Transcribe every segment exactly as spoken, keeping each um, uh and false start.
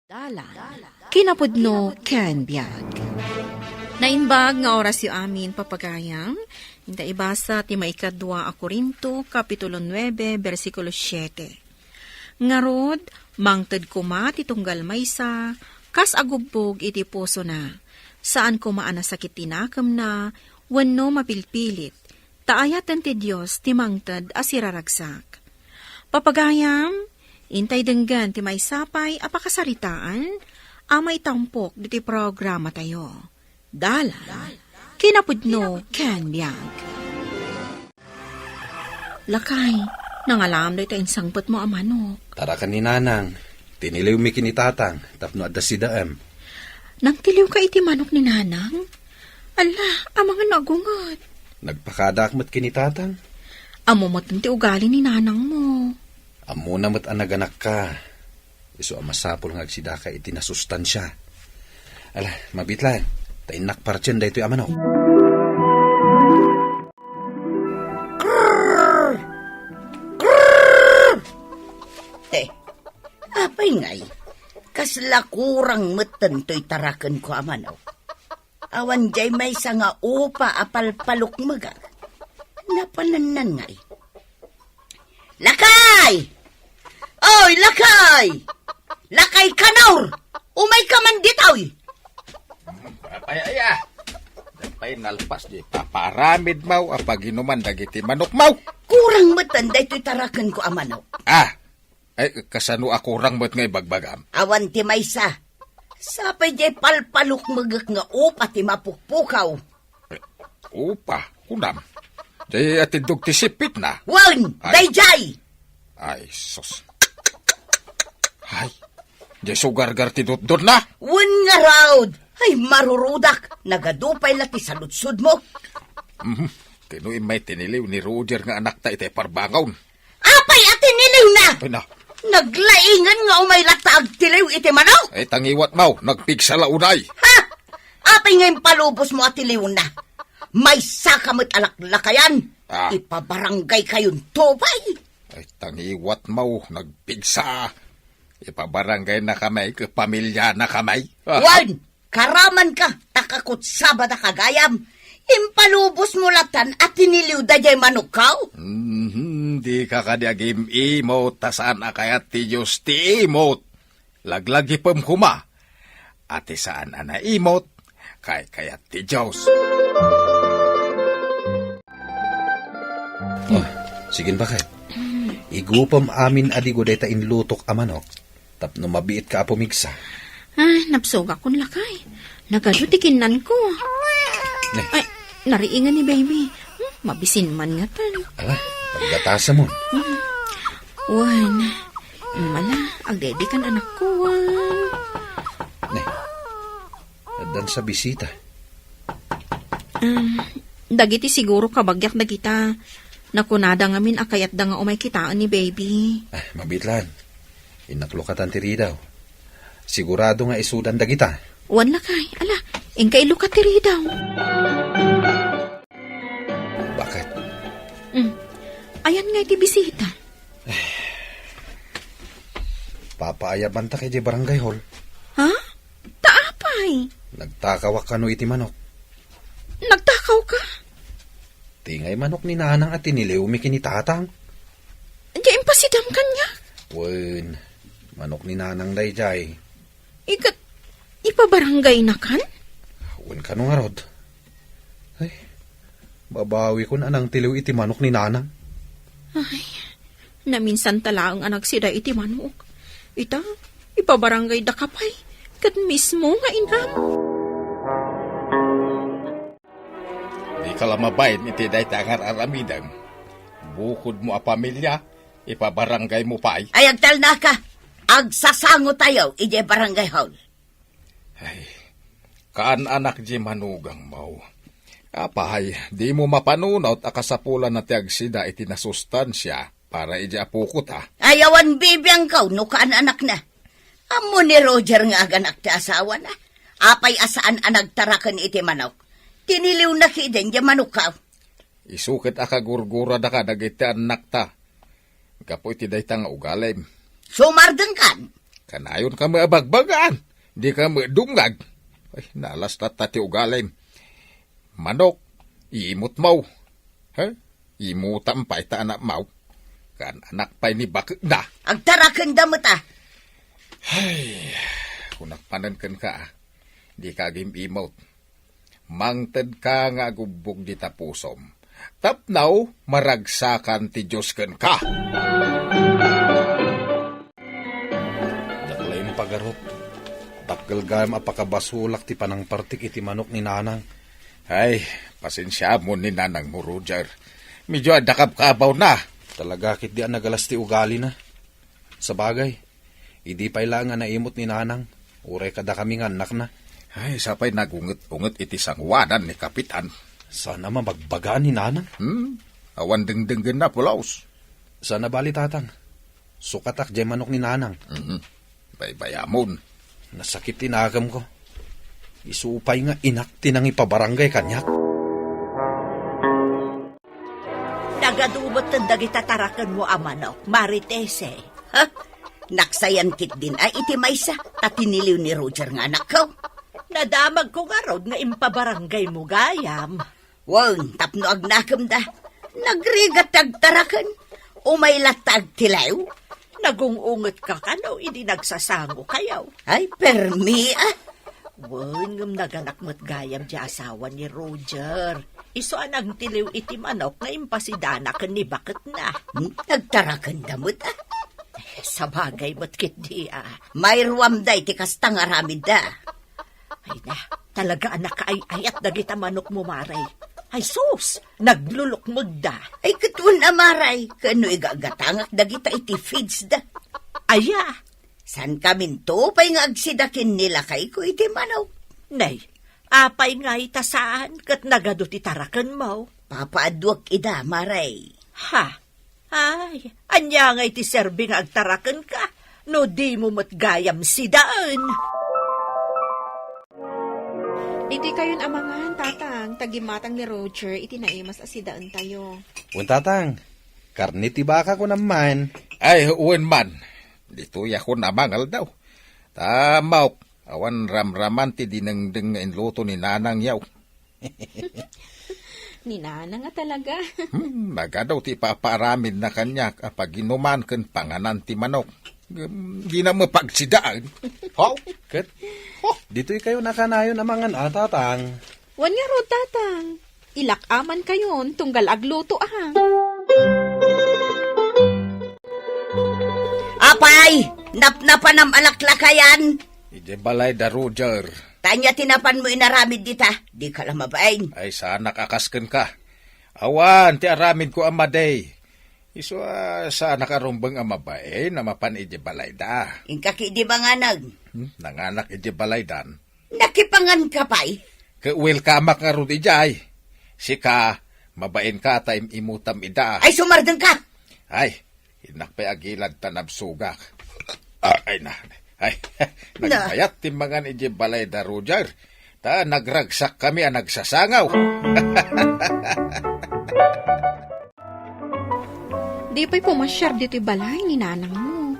Dalan, kinapudno ken biag. Naimbag nga orasyo amin, papagayam. Inta ibasa ti maikadua a Corinto, Kapitulo nuebe, bersikulo siete. Ngarud, mangted koma ti tunggal maysa, kas agubbog iti pusona. Saan koma a nasakit ti nakemna, wenno mapilpilit, ta ayaten ti Dios ti mangted a siraragsak. Papagayam, intay denggen ti maysa pay a pakasaritaan a maitampok ditoy programatayo. Dalan, kinapudno ken biag. Lakay, nangalam dayta insangpetmo a manok. Taraken ni Nanang, tiniliwmi ken ni Tatang tapno adda sidaem. Nangtiliwka iti manok ni Nanang? Ala, amangan no agunget. Nagpakadaak met ken ni Tatang. Ammo met ti ugali ni Nanangmo. Ammona met a naganakka. Isu a masapul nga agsidaka iti nasustansia. Ala, mabiit laeng, ta innak partien daytoy a manok. Krrr! Krrr! Eh, apay ngay? Kasla kurang metten toy tarakenko a manok. Awan jay maysa nga upa a palpalukmegak. Napanannan ngay. Lakay! Oy, Lakay! Lakay Kanor! Umayka man ditoy! Apay aya? Apay nalpas di paparamid maw a paginuman dagiti manok maw? Kurang metten daytoy tarakenko a manok. Ah, ay, kasano a kurang met nga ibagbagam? Awan ti maysa. Sapay jay palpalukmegek nga upa ti mapukpukaw. Upa, kunam. Jay atiddog ti sipitna. Wen, Ay. dayjay! Ay, sus. Ay, jay sugargar ti dutdotna. Wen ngarud. Ay, marurudak. Nagadu pay la ti saludsodmo. Mhm. Kano immay tiniliw ni Roger nga anakta iti parbangon? Apay a tiniliwna? Ay, na. Naglaingan nga umay latta agtiliw iti manok? Ay, tangiwat maw, nagpigsa la unay. Ha? Apay nga impalubosmo a tiliwna? Maysaka met a laklakayan. Ah. Ipabaranggaykayon to pay. Ay, tangiwat maw, nagpigsa. Ipabaranggaynakami ket pamilianakamay. Ah. Wen, karamanka, ta kakutsabada ka gayam. Impalubosmo latan a tiniliwda jay manokko? Mhm, dika kadi agim-imot, ta saan a kayat ti Dios ti imot. Laglagipem koma, a ti saan a naimot, kaykayat ti Dios. Oh, sige, bakit? Igupem amin a digo dayta inlutok a manok, tapno mabiitka a pumigsa. Ah, napsugakon lakay. Nagadu ti kinnanko. Ne. Ay, nariingan ni baby. Hmm, mabisin man ngatan. Ala, paggatasamon. Hmm. Wen, mala, agdedikan anakko, wen. Ne. Addan sa bisita. Um, dagiti siguro kabagiak dagita. Nakunada ngamin a kayatda nga umay kitaen ni baby. Ah, mabitlan. Innak lukatan ti ridaw. Sigurado nga isudan dagita. Wen lakay, ala, inka ilukat ti ridaw. Bakit? Mm. Ayan nga iti bisita. Papaayabanta kay di barangay hall. Ha? Ta apay? Nagtakawak kano iti manok. Nagtakaw ka? Ti ngay manok ni Nanang a tiniliwmi ken ni Tatang. Di impasidam kaniak? Wen, manok ni Nanang dayjay. Ikat, ipabarangay na kan? Wen kano ngarud. Ay, babawikon a nangtiliw iti manok ni Nanang. Ay, naminsan ta laeng a nagsida iti manok. Ita, ipabarangay da ka pay, ket mismo nga inam. Di ka la mabain iti dayta nga ar-aramidem. Bukodmo a pamilia, ipabarangay mo pay. Ay, agtalnaka. Agsasango tayo idiay barangay hall. Ay, kaan-anak di manugang mo. Apay, di mo mapanunot a kasapulan na ti agsida iti nasustansia para iti apoko ta? Ayawan bibiangkaw no kaan-anakna. Ammo ni Roger nga aganak ti asawana. Apay a saan a nagtaraken iti manok. Tiniliwna kiden di manokkaw. Isu ket a kagurguradaka dagiti annakta. Gapu iti dayta nga ugalim. Sumardengkan. Kanayon ka met a bagbagaan, di ka met dumngag. Ay, nalas tatta ti ugalim. Manok, imutmo. Ha? Imutam pay ta anakmo. Kan anak pay ni baketna. Agtarakenda met a. Ay, kunak manen kenka, a. Di ka agim-imot. Mangtedka nga agubbog dita pusom. Tapno maragsakan ti Dios kenka. Dakkel a impagarop. Dakkel gayam a pakabasolak ti panangpartik iti manok ni Nanang. Ay, pasensiamon ni Nanangmo, Roger. Medyo adda kabkabawna. Talaga ketdi a nagalas ti ugalina. Sabagay, idi pay laeng a naimut ni Nanang, uray kadakami nga annakna. Ay, sapay nagunget-unget iti sangoanan ni Kapitan. Saan a mabagbagaan ni Nanang? Hmm? Awan dengdenggenna, pulos. Saan a bali, Tatang. Sukatak diay manok ni Nanang. Mhm. Baybayamon. Nasakit ti nakemko. Isu pay nga inak ti nangipabarangay kaniak. Nagadu metten dagita tarakenmo a manok, Maritese. Ha? Naksayan ketdin a iti maysa, ta tiniliw ni Roger nga anakko. Nadamagko ngarud nga impabarangaymo gayam. Wen, tapno agnakemda, nagrigat ti agtaraken. Umay latta agtiliw. Nagung-ungetka kano idi nagsasangokayo? Ay, permi, a. Wen, ngem naganak met gayam diay asawa ni Roger. Isu a nagtiliw iti manok nga impasidana ken ni baketna. Hmm, nagtarakenda met, a. Sabagay met ketdi, a. Mairuamda iti kasta nga aramidda. Ay na, talaga a nakaay-ayat dagita manokmo, Mare. Ay sus, naglulukmegda. Ay, ket wen a, Mare, ket no igagatangak dagita iti feedsda. Aya? Saankaminto pay nga agsida ken ni lakayko iti manok. Nay, apay ngay ta saan ket nagadu ti tarakenmo? Papaaduek ida, Mare. Ha? Ay, ania ngay ti serbi nga agtarakenka no dimo met gayam sidaen? Ditoykayon a mangan, Tatang, ta gimmatang ni Roger iti naimas a sidaentayo. Wen, Tatang, karne ti baka, kunam man. Ay, wen man. Ditoyakon a mangaldaw. Ta, maok, awan ramraman ti dinengdeng nga inluto ni Nanangyo. Ni Nanang a talaga. Hmm, nagadu ti ipapaaramidna kaniak a paginuman ken panganan ti manok. Ngem dina met pagsidaen. Haw? Ket, oh, ditoykayon a kanayon a mangan a, Tatang. Wen ngarud, Tatang. Ilak-amankayon tunggal agluto, a. Apay, napnapanam a laklakayan? Idiay balay da Roger. Ania ti napanmo inaramid dita? Dika la mabain. Ay, saanak a kas kenka. Awan ti aramidko a madi. Isu a saanak a rumbeng a mabain a mapan idiay balayda. Inka ketdi manganeg. Hmm, nanganak idiay balaydan. Nakipanganka pay? Ket welcome-ak ngarud idiay. Sika, mabainka ta im-imutam ida. Ay, sumardengka! Ay, innak pay agilad ta nabsogak. Ah, ay na. Ay, na. Nagbayat ti mangan idiay balay da Roger. Ta nagragsakkami a nagsasangaw. Di pay pumasiar ditoy balay ni nanangmo.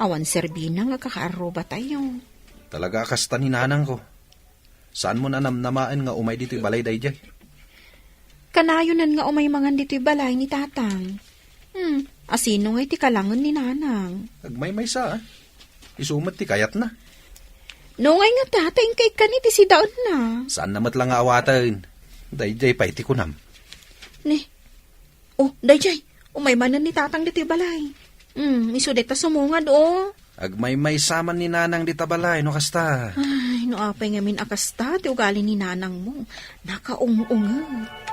Awan serbina nga kakaarrubatayo. Talaga a kasta ni nanangko. Saanmon a namnamaen nga umay ditoy balay daydiay? Kanayonen nga umay mangan ditoy balay ni Tatang. Hmm, asino ngay ti kalangen ni Nanang? Agmaymaysa, a. Isu met ti kayatna. No ngay ngata, ta inka ikkani ti sidaenna. Saanna met la nga awaten. Daydiay pay ti kunam. Ni, Oh, daydiay, umay manen ni Tatang ditoy balay. Hmm, isu dayta sumungad, oh. Agmaymaysa man ni Nanang dita balay, no kasta. Ay, no apay ngamin a kasta ti ugali ni Nanangmo. Nakaung-unget.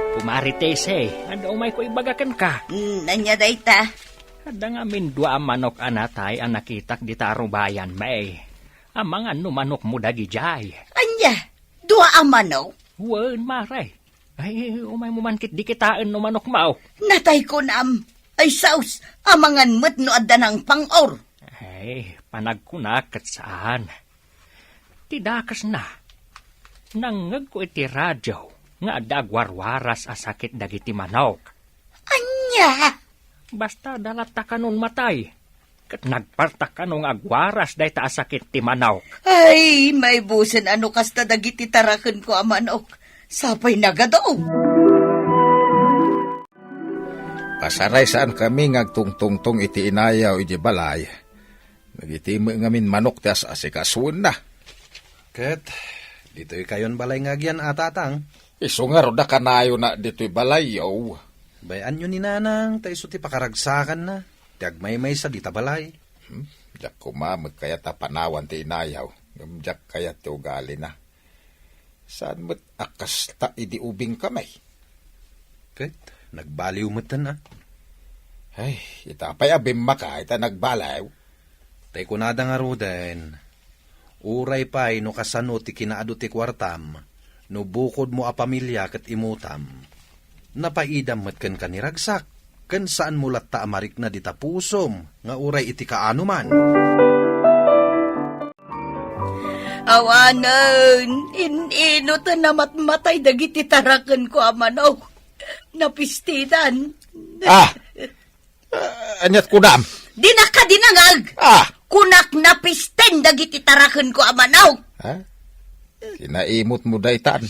Kumari Tese, adda umayko ibaga kenka. Hmm, ania dayta? Adda ngamin dua a manok a natay a nakitak dita arubayan, May. Amangan no manokmo dagidiay. Ania? Dua a manok? Wen, Mare. Ay, umaymo man ketdi kitaen no manokmo. Natay kunam. Ay, saos, amangan met no adda nangpang-or. Ay, panagkunak ket saan. Ti dakesna, nangngegko iti radio nga adda agwarwaras a sakit dagiti manok. Ania? Basta adda latta kanon matay. Ket nagpartak kano nga agwaras dayta a sakit ti manok. Ay, maibusen a no kasta dagiti tarakenko a manok. Sapay nagadu. Pasaray saan kami nga agtungtungtong iti inayaw iti balay. Dagiti met ngamin manok ti as-asikasuenna. Ket ditoy kayon balay nga agyan a, Tatang? Isu ngarud a kanayona ditoy balayyo. Bay-anyo ni Nanang ta isu ti pakaragsakanna ti agmaymaysa dita balay. Hmm? Diak koma met kayat a panawan ti inayaw, ngem diak kayat ti ugalina. Saan met a kasta idi ubingkami? Ket nagbaliw metten a. Ay, ita pay a bimmaka ita nagbaliw. Tay kunada ngaruden, uray pay no kasano ti kinaadu ti kuartam, no bukodmo a pamilia ket imutam, napaidam met kenka ni ragsak, ken saanmo latta a marikna dita pusom nga uray iti kaano man. Awanen, in-ino ta namatmatay dagiti tarakenko a manok? Napistidan. Ah! Ah, aniat kunam? Dinak kadi nangag! Ah! Kunak napisten dagiti tarakenko a manok! Ha? Kinaimutmo daytan.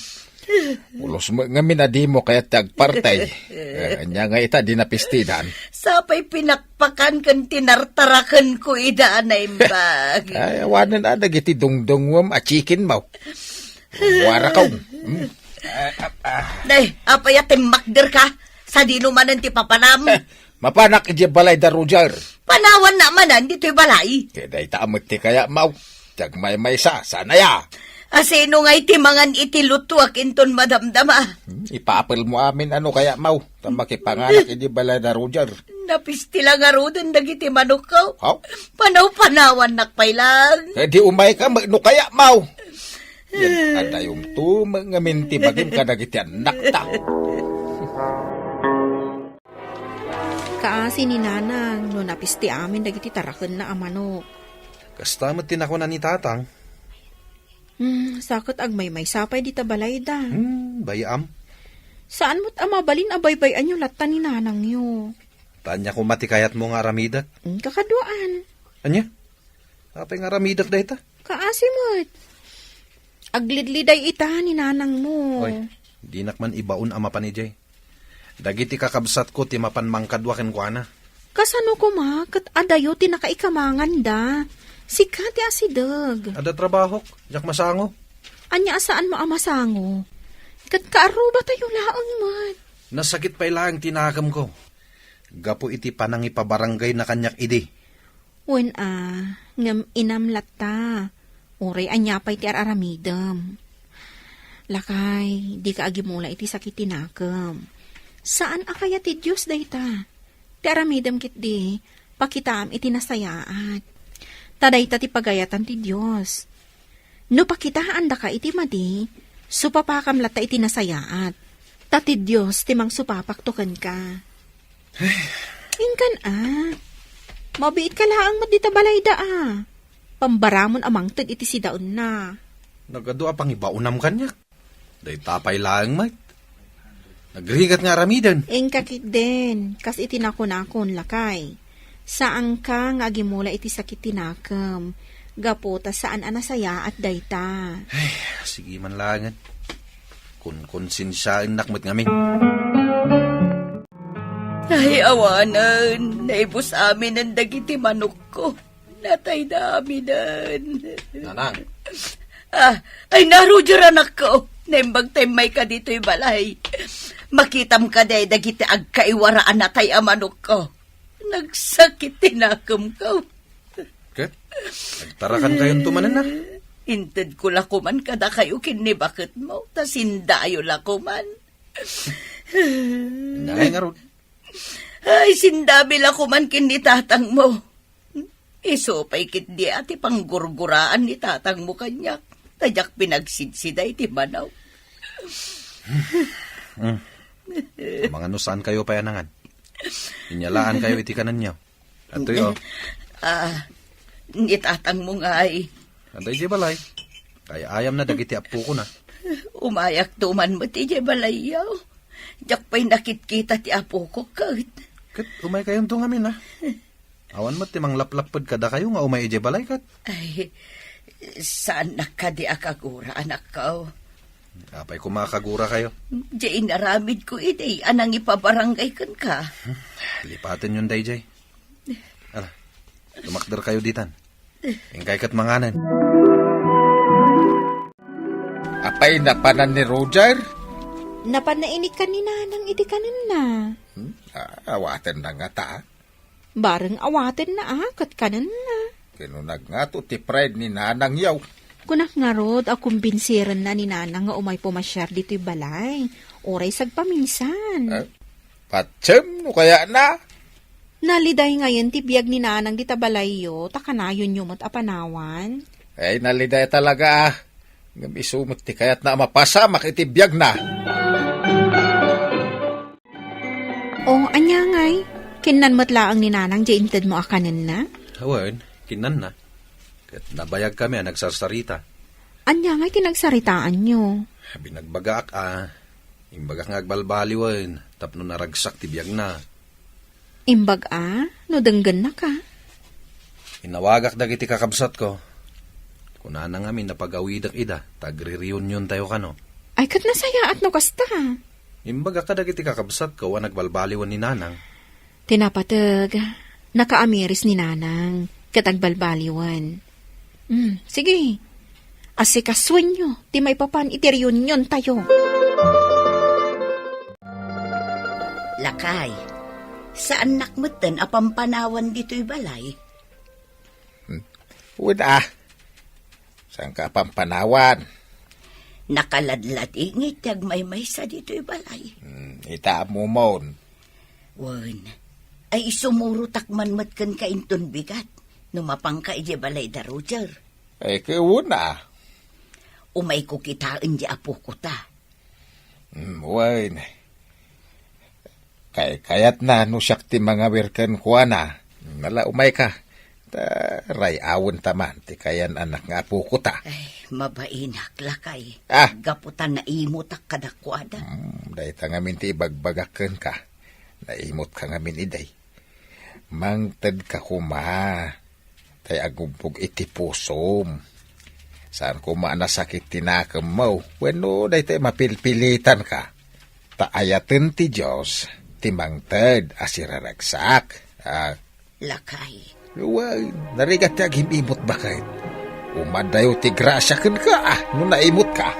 Pulos met ngamin a dimo kayat ti agpartay. Eh, ania nga ita di napistidan? Sapay pinakpakan ken tinartarakenko ida a naimbag. Ay, awanen a dagiti dungdungngoem a chicken mo. Warakaw. Hmm? Nay, apay a timmakder ka? Sadino manen ti papanam? Eh, mapanak idiay balay da Roger. Panawanna manen ditoy balay. Ket dayta met ti kayatmo. Ti agmaymaysa, saan aya? Asino ngay ti mangan iti lutuak inton madamdama? Hmm, ipapelmo amin a no kayatmo. Ta makipanganak idiay balay da Roger. Napisti la ngaruden dagiti manokko. Haw? Panaw-panawannak pay lang. Eh, di umayka met no kayatmo. Yan, adayom to, met ngamin ti bagim kadagiti annakta. Kaasi ni Nanang no napisti amin dagiti tarakenna a manok. Kasta met ti nakuna ni Tatang. Hmm, sa ket agmaymaysa pay dita balayda. Hmm, bay-am. Saan met a mabalin a baybay-anyo latta ni Nanangyo? Ta ania koma ti kayatmo nga aramidek? Hmm, kakaduaan. Ania? Apay nga aramidek dayta? Kaasi met. Aglidliday ita ni Nanangmo. Oy, dinak man ibaon a mapan idiay. Dagiti kakabsatko ti mapan mangkadua kenkuana. Kasano koma ket adayo ti nakaikamanganda? Sika ti asideg. Adda trabahok, diak masango. Ania a saanmo a masango? Ket kaarrubatayo laeng met. Nasakit pay laeng ti nakemko. Gapu iti panangipabaranggayna kaniak idi. Wen a, ngem inam latta, uray ania pay ti ar-aramidem. Lakay, dika agimula iti sakit ti nakem. Saan a kayat ti Dios dayta. Ti aramidem ketdi, pakitaam iti nasayaat. Ta dayta ti pagayatan ti Dios. No pakitaandaka iti madi, supapakam latta iti nasayaat. Ta ti Dios ti mangsupapakto kenka. Inkan a. Mabiitka laeng met dita balayda a. Pambaramon a mangted iti sidaenna. Nagadu a pangibaonam kaniak. Dayta pay laeng met. Nagrigat nga aramiden. Inka ketdin, kas iti nakunakon, lakay. Saanka nga agimula iti sakit ti nakem, gapu ta saan a nasayaat dayta. Ay, sige man laengen. Kunkonsensiaennak met ngamin. Ay, awanen, naibus aminen dagiti manokko. Natayda amiden. Nanang. Ah, ay na, Roger, anakko. Naimbag ta immayka ditoy balay. Makitam kadi dagiti agkaiwara a natay a manokko. Nagsakit ti nakemko. Ket, nagtarakan kayonto manen a? Intedko la koman kadakayo ken ni baketmo, ta sindayo la koman. Nangay ngarud. Ay, sindami la koman ken ni tatangmo. Isu pay ketdi a ti panggurguraan ni tatangmo kaniak, ta diak pinagsidsida iti banaw. Hmm. Amangan no saan kayo pay a nangan. Inyalaan kayo iti kananyo. Atoy, oh. Ah, ni tatangmo ngay. Anta idiay balay. Ay-ayam na dagiti apoko na. Umayak to man met idiay balayyo. Diak pay nakitkita ti apoko ket. Ket umaykayonto ngamin, a. Awan met ti manglaplapped kadakayo nga umay idiay balay ket. Ay, saannak kadi a kagura, anakko. Apay koma a kagurakayo? Diay inaramidko idi a nangipabarangay kenka. Lipatenyon daydiay. Ala, lumakderkayo ditan. Inkay ket manganen. Apay, napanan ni Roger? Napanna inikkan ni Nanang iti kanenna. Hmm? Ah, awatenna ngata. Bareng awatenna a, ket kanenna. Kinunag ngato ti pride ni Nanang yaw. Kunak ngarud a kumbinsirenna ni Nanang nga umay pumasiar ditoy balay. Uray sagpaminsan. Eh, patiem no kayatna? Naliday ngayen ti biag ni Nanang dita balayyo, ta kanayonyo met a panawan. Ay, naliday talaga, ah. Ngem isu met ti kayatna a mapasamak iti biagna. O, ania ngay? Kinnan met laeng ni Nanang diay intedmo a kanenna? Awan, kinnanna. Ket nabayagkami a nagsarsarita. Ania ngay ti nagsaritaanyo? Binagbagaak a, imbagak nga agbalbaliwen tapno naragsak ti biagna. Imbag a, no denggennaka. Inawagak dagiti kakabsatko. Kunana ngamin a pagawidek ida, ta agre-reuniontayo kano. Ay, ket nasayaat no kasta. Imbagak kadagiti kakabsatko a nagbalbaliwen ni Nanang. Ti napateg, nakaamiris ni Nanang, ket agbalbaliwen. Hmm, sige. Asikasuenyo ti maipapan iti reuniontayo. Lakay, saannak metten a pampanawan ditoy balay? Hmm. Wen a. Saanka a pampanawan? Nakaladladingit ti agmaymaysa ditoy balay. Hmm, ita ammom. Wen, ay isumurotak man met kenka inton bigat no mapanka idiay balay da Roger. Ay, ket wen a. Umayko kitaen di apoko ta. Hmm, wen. Kay-, kayatna no siak ti mangawir kenkuana. Ala, umayka. Ta ray-awenta man ti kayan-annak nga apoko ta. Ay, mabainak, lakay. Ah! Gapu ta naimutak kadakuada. Hmm, dayta ngamin ti ibagbagak kenka. Naimutka ngamin idi. Mangtedka koma, tay agubbog iti pusom. Saan koma a nasakit ti nakemmo, wenno daytoy mapilpilitanka. Ta ayaten ti Dios ti mangted a siraragsak. Ah. Lakay. Wen, narigat ti agim-imot baket. Umaddayo ti grasia kenka, ah, no naimutka.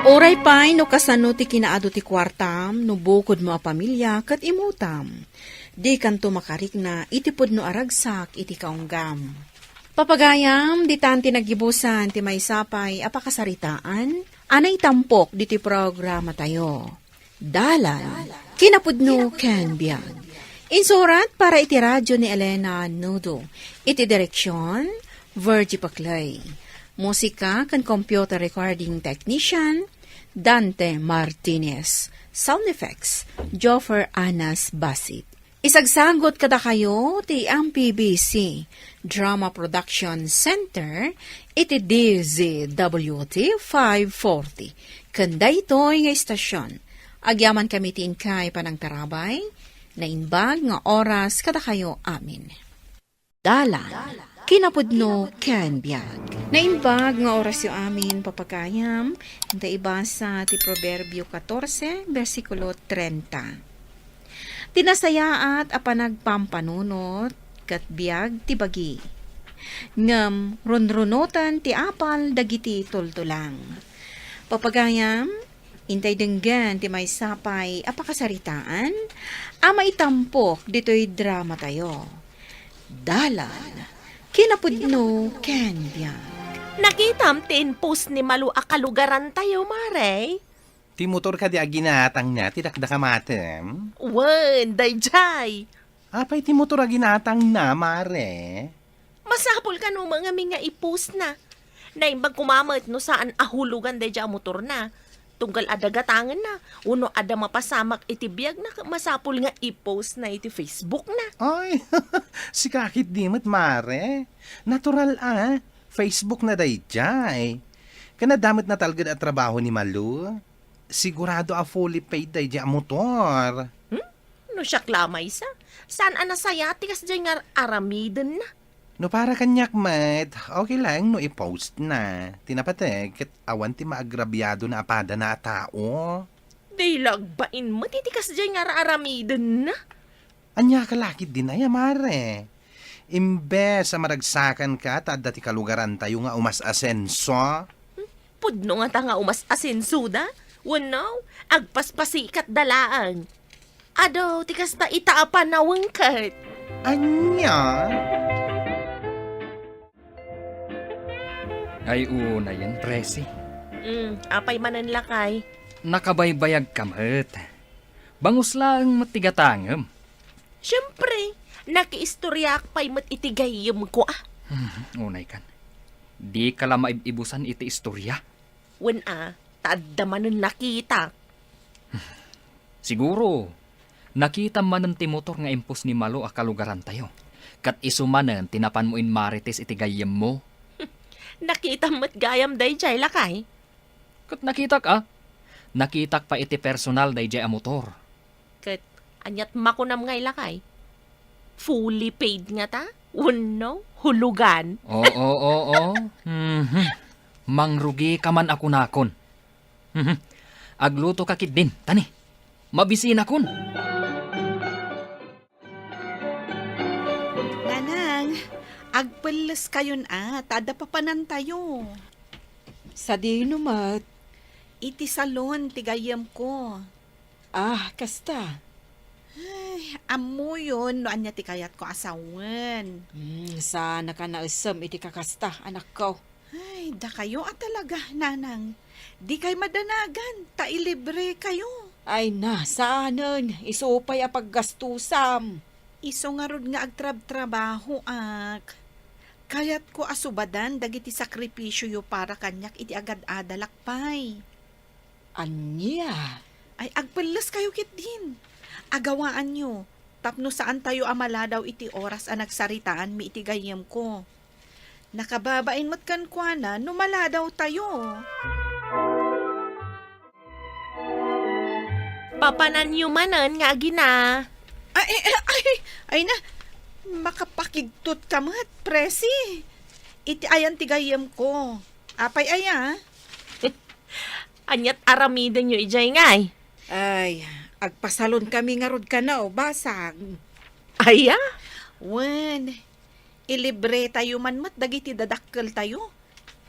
Uray pay no kasano ti kinaadu ti kuartam, no bukodmo a pamilia ket imutam. Dikanto makarikna iti pudno a ragsak iti kaunggam. Papagayam, ditan ti naggibusan ti maysa pay a pakasaritaan a naitampok ditoy programatayo. Dalan, kinapudno ken biag. Insurat para iti radio ni Elena Nudo. Iti direksyon, Virgie Paclay. Musika ken computer recording technician, Dante Martinez. Sound effects, Joffer Anas Basit. Isagsagot kadakayo ti M P B C Drama Production Center iti D Z W T five forty. Ken daytoy nga istasyon, agyamankami ti inkay panangtarabay, naimbag nga oras kadakayo amin. Dalan, kinapudno ken biag. Naimbag nga orasyo amin, papagayam, inta ibasa ti Proverbio katorse, bersikulo trenta. Ti nasayaat a panagpampanunot ket biag ti bagi, ngem runrunoten ti apal dagiti tultulang. Papagayam, intay denggen ti maysa pay a pakasaritaan a maitampok ditoy dramatayo. Dalan, kinapudno ken biag. Nakitam ti in-post ni Malu a kalugarantayo, Mare? Ti motor kadi a ginatangna ti dakdakamatem? Wen, daydiay. Apay ti motor a ginatangna, Mare? Masapul kano met ngamin nga i-post na. Naimbag koma met no saan a hulugan daydiay a motor na. Tunggal adda gatangen na, wenno adda mapasamak iti biag na, masapul nga i-post na iti Facebook na. Ay, sika ketdi met, Mare. Natural a, Facebook na daydiay. Ken adda met natalged a trabaho ni Malu. Sigurado a fully paid daydiay a motor. Hmm? No siak la a maysa, saan a nasayaat ti kasdiay nga ar-, aramidenna. No para kaniak met, okay lang no i-post na. Ti napateg ket awan ti maagrabiadona a padana a tao. Dayta la agbain met iti kasdiay nga ar-, aramidenna. Ania ka lakit din aya, mare? Imbes a maragsakan ka ta adda ti kalugarantayo nga umas-asenso? Pudno ngata nga umas-asensoda? Wenno, agpaspasikatda laeng. Adu, ti kasta ita a panawengket. Ania? Ay, unayen, Presi. Mm, apay manen, lakay? Nakabaybayag ka met. Bangus laeng met ti gatangem. Siempre, nakiistoriaak pay met iti gayyemko, a. Hmm, unay kan. Di ka la maib-ibusan iti istoria. Wen a, ta adda manen nakitak. Siguro, nakitam manen ti motor nga impos ni Malo a kalugarantayo. Ket isu manen ti napanmo inmarites iti gayyemmo. Nakitam met gayam daydiay, lakay. Ket nakitak, a. Nakitak pay iti personal daydiay a motor. Ket aniat makunam ngay, lakay? Fully paid ngata? Wenno, hulugan? Oo, oo. Mhm. Mangrugi ka man a kunakon. Mhm. Agluto ka ketdin, tani. Mabisinakon. Nanang, agpelles kayon a, ta adda papanantayo. Sadino met? Iti salon ti gayyemko. Ah, kasta? Ay, ammoyon no ania ti kayatko a sawen. Hmm, saan a ka naessem iti kakasta, anakko. Ay, dakayo a talaga, nanang. Dikay madanagan, ta ilibre kayo. Ay na, saanen. Isu pay a paggastusam. Isu ngarud nga agtrabtrabahoak. Kayatko a subadan dagiti sakripisioyo para kaniak iti agad-adalak pay. Ania? Ay, agpelles kayo ketdin. Agawaanyo, tapno saantayo a maladaw iti oras a nagsaritaanmi iti gayyemko. Nakababain met kenkuana no maladawtayo. Papananyo manen nga agina. Ay, ay, ay, ay na, makapakigtot ka met, Presi. Iti ayan ti gayyemko. Apay aya? Aniat aramidenyo idiay ngay? Ay, agpasalon kami ngarud kano, basang. Aya? Wen, ilibretayo man met dagiti dadakkeltayo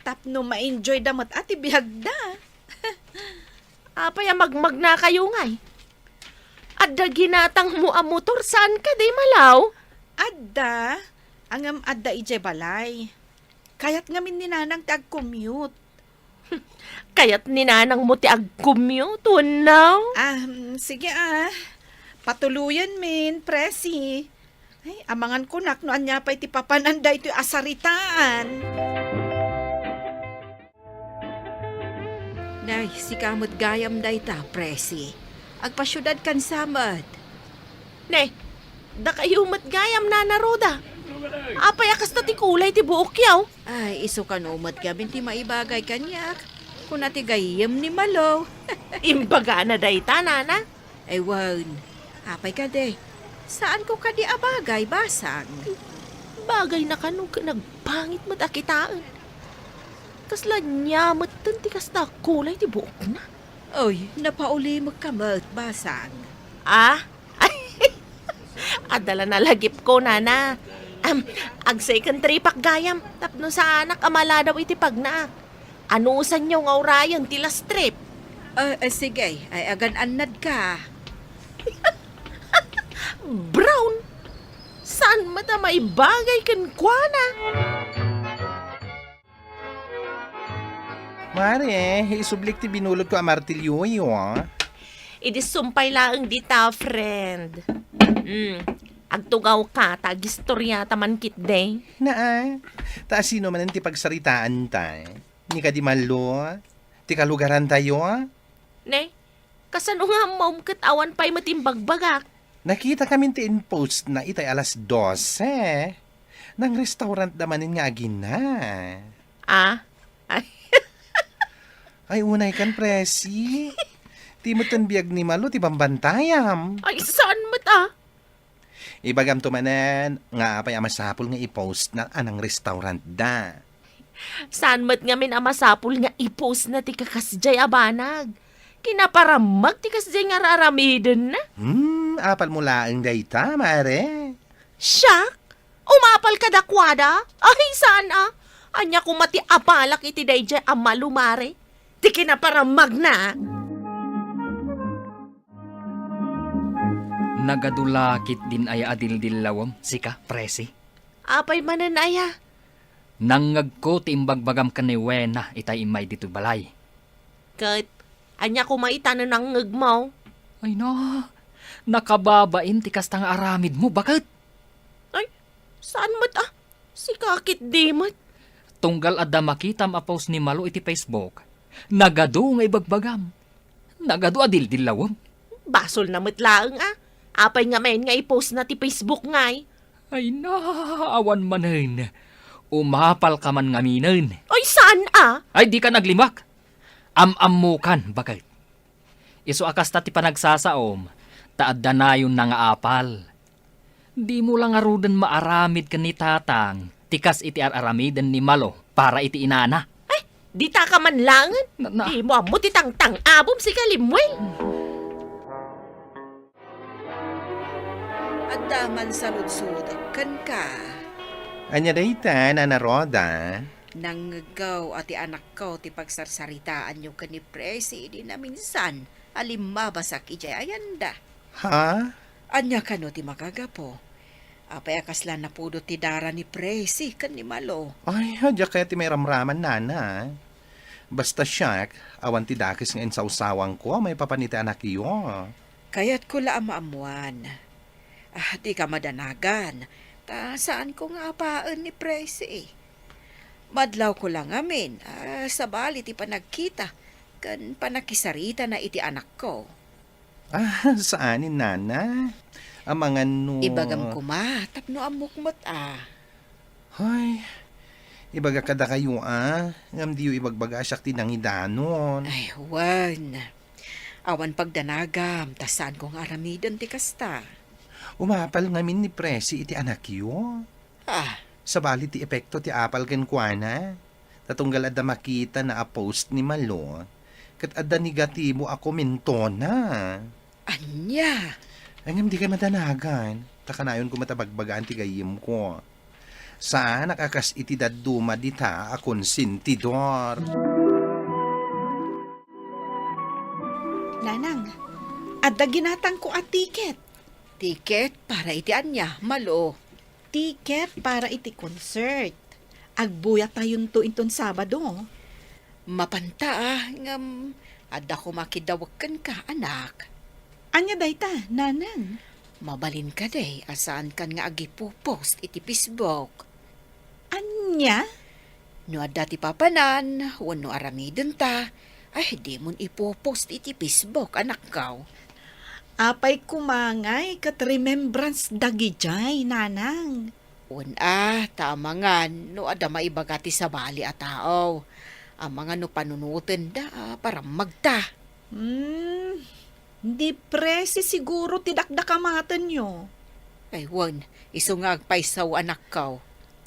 tapno ma-enjoyda met a ti biagda. Apay a magmagnakayo ngay? Adda ginatangmo a motor, saan kadi, Malaw? Adda. Ngem adda idiay balay. Kayat ngamin ni Nanang ti agcommute. Kayat ni Nanangmo ti agcommute, wenno? Ah, mm, sige, ah. Patuloyenmin, Presi. Ay, amangan kunak no ania pay ti papanan daytoy a saritaan. Nay, sika met gayam dayta, Presi. Agpasiudad kan sa met. Ne, dakayo met gayam, Nana Roda. Apay a kasta ti kulay ti buokyo? Ay, isu kano met gamin ti maibagay kaniak. Kuna ti gayyem ni Malo. Imbagana dayta, Nana. Ay, wen. Apay kadi? Saanko kadi a bagay, basang? Bagayna kano ken nagpangit met a kitaen. Kasla nia metten ti kasta a kulay ti buokna? Oy, napaulimekka met, basang. Ah? Adda la nalagipko, Nana. Am, ag-second tripak gayam, tapno saanak a maladaw iti pagnaak. Anusanyo nga urayen ti last trip? Ah, ah, sige, ay agan-annadka. Brown! Saan met a maibagay kenkuana? Mare, isublik ti binulotko a martilyoyo, ah. Idi sumpay laeng dita, friend. Hmm, agtugawka, ta agistoriata man ketdi. Naa, ta asino manen ti pagsaritaanta? Ni kadi Malo? Ti kalugarantayo? Ne, kasano nga ammom ket awan pay met imbagbagak? Nakitakamin ti in-postna itay alas dose. Nang-restaurantda manen nga agina. Ah? Ay. Ay, unay kan, Presi. Ti metten biag ni Malo ti bambantayam. Ay, saan met a? Ibagamto manen nga apay a masapul nga i-post na a nangrestaurantda. Saan met ngamin a masapul nga i-post na ti kakasdiay a banag? Kinaparammag ti kasdiay nga ar-aramidenna. Hmm, apalmo laeng dayta, mare. Siak? Umapal kadakuada? Ay, saan a? Ania koma ti apalak iti daydiay a Malo, mare? Ti kinaparammagna? Nagadu la ketdin aya a dildillawem, sika, Presi? Apay manen aya? Nangngegko ti imbagbagam ken ni Wena itay immay ditoy balay. Ket ania koma ita no nangngegmo? Ay na, nakababain ti kasta nga aramidmo, baket. Ay, saan met a? Sika ketdi met. Tunggal adda makitam a post ni Malo iti Facebook, nagadu nga ibagbagam. Nagadu a dildillawem. Basolna met laeng a. Apay ngamin nga i-post na ti Facebook ngay? Ay na, awan manen. Umapalka man ngaminen. Ay, saan a? Ay, dika naglimak. Am-ammokan, baket. Isu a kasta ti panagsasaom, ta adda nayonna nga apal. Dimo la ngaruden maaramid ken ni Tatang ti kas iti ar-aramiden ni Malo para iti inana. Ay, ditaka man laengen. Na, na. Dimo ammo ti tangtang-abom, sika, Lemuel. Adda man saludsodek kenka. Ania dayta, Nana Roda? Nangngegko a ti anakko ti pagsarsaritaanyo ken ni Presi idi naminsan a limmabasak idiay ayanda. Ha? Ania kano ti makagapu? Apay a kasla napudot ti dara ni Presi ken ni Malo? Ay, diak kayat ti mairamraman, Nana. Basta siak, awan ti dakes nga insawsawangko a maipapan iti anakyo. Kayatko la a maammuan. Ah, dika madanagan, ta saanko nga apaen ni Presi. Madlawko la ngamin a sabali ti panagkita ken pannakisaritana iti anakko. Ah, saanen, Nana. Amangan no... Ibagam koma tapno ammok met a. Hay, ibagak kadakayo a, ngem diyo ibagbaga a siak ti nangidanon. Ay, wen. Awan pagdanagam, ta saanko nga aramiden ti kasta. Umapal ngamin ni Presi iti anakyo. Ah. Sabali ti epekto ti apal kenkuana. Ta tunggal adda makitana a post ni Malo, ket adda negatibo a komentona. Ania? Ay, ngem dika madanagan, ta kanayonko met a bagbagaan ti gayyemko. Saanak a kas iti dadduma dita a konsentidor. Nanang, adda ginatangko a tiket. Tiket para iti ania, Malo? Tiket para iti concert. Agbuyatayonto inton Sabado. Mapanta a, ngem adda koma kidawek kenka, anak. Ania dayta, Nanang? Mabalin kadi a saankan nga agipopost iti Facebook? Ania? No adda ti papanan wenno aramidenta, ay, dimon ipopost iti Facebook, anakko. Apay koma ngay ket remembrance dagidiay, Nanang? Wen a, ta amangan no adda maibaga ti sabali a tao. Amangan no panunotenda a parammagta. Hmm, ni Presi siguro ti dakdakamatenyo. Ay, wen, isu nga agpayso, anakko.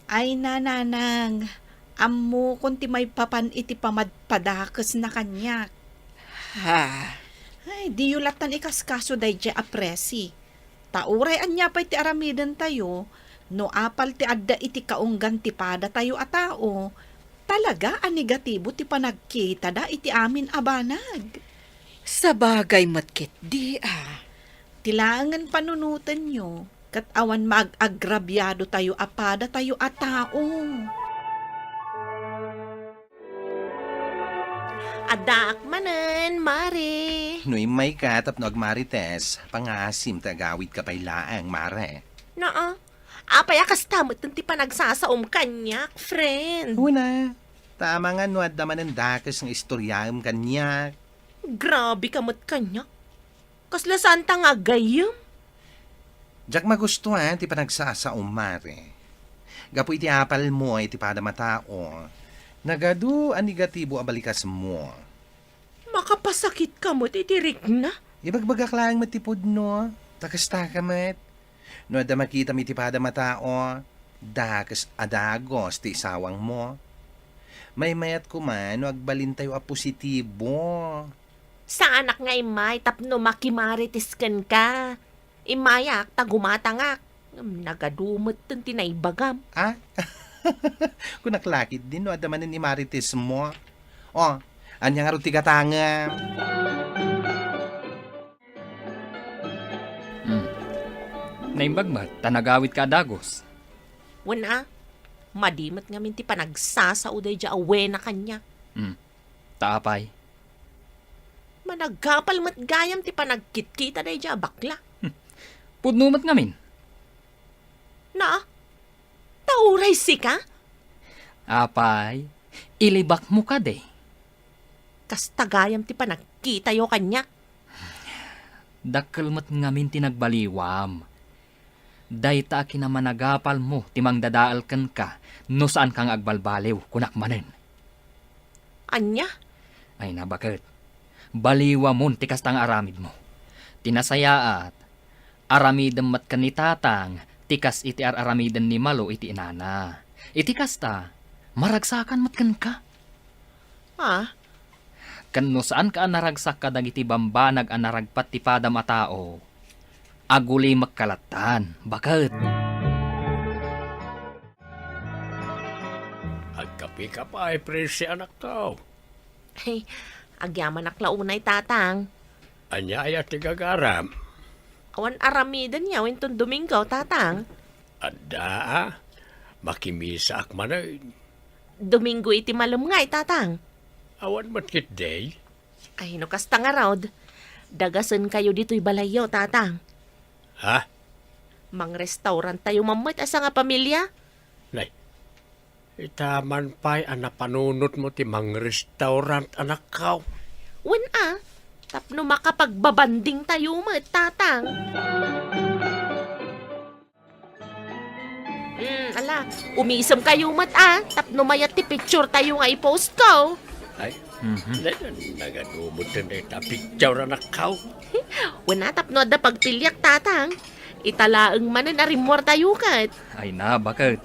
Ay, Nanang, ammokon ti maipapan iti pamadpadakesna kaniak. Ha? Ay, diyo lattan ikaskaso daydiay a Presi. Ta uray ania pay ti aramidentayo, no apal ti adda iti kaunggan ti padatayo a tao, talaga a negatibo ti panagkitada iti amin a banag. Sabagay met ketdi a. Ti laengen panunotenyo, ket awan maag-agrabiadotayo a padatayo a tao. Addaak manen, Mare. No immayka tapno agmarites, pangasim ta agawidka pay laeng, Mare. Naa, apay a kasta met ti panagsasaom kaniak, friend? Una, ta amangan no adda manen dakes nga istoriaem kaniak. Grabe ka met kaniak. Kasla saanta nga gayyem? Diak magustuhan ti panagsasaom, Mare. Gapu iti apalmo iti padam a tao, nagadu a negatibo a balikasmo. Kapasakitka met iti rikna? Ibagbagak laeng met ti pudno. Ta kastaka met. No adda makitam iti padam a tao, dakes a dagos ti isawangmo. Maymayat koma no agbalintayo a positibo. Saanak nga immay tapno makimarites kenka. Immayak ta gumatangak. Ngem nagadu metten ti naibagam. Ah? Kunak lakit din no adda manen imarites mo. Oh, ania ngarud ti gatangem? Hmm. Naimbag met ta nagawidka a dagus. Wen a, madi met ngamin ti panagsasao daydiay a wena kaniak. Hmm. Ta apay? Managapal met gayam ti panagkitkita daydiay a bakla. Hmm. Pudno met ngamin. Na, ta uray sika? Apay, ilibakmo kadi? Kasta gayam ti panagkitayo kaniak. Dakkel met ngamin ti nagbaliwam. Dayta a kinamanagapalmo ti mangdadael kenka no saanka nga agbalbaliw, kunak manen. Ania? Ay, nabaket. Baliwamon ti kasta nga aramidmo. Ti nasayaat, aramidem met ken ni Tatang ti kas iti ar-aramiden ni Malo iti inana. Iti kasta, maragsakan met kenka. Ah? Ken no saanka a naragsak kadagiti bambanag a naragpat ti padam a tao, agulimekka lattan, baket. Agkapika pay, Presi, anakko. Ay, agyamanak la unay, Tatang. Ania aya ti gagaram? Awan aramiden nga wenton Domingo, Tatang. Adda, a. Makimisaak manen. Domingo iti malem ngay, Tatang. Awan met ketdi? Ay, no kasta ngarud, dagasenkayo ditoy balayyo, Tatang. Ha? Mangrestauranttayo man met a sangapamilia. Nay, ita man pay a napanunotmo ti mangrestaurant, anakko. Wen a, tapno makapagbabandingtayo met, Tatang. Hmm, ala, umisemkayo met a, tapno mayat ti picturetayo nga i-postko. Ay, Mhm. na-, na-, nagadu metten dayta picture, anakko. Wen a, tapno adda pagpiliak, Tatang. Ita laeng manen a rimmuartayo ket. Ay na, baket.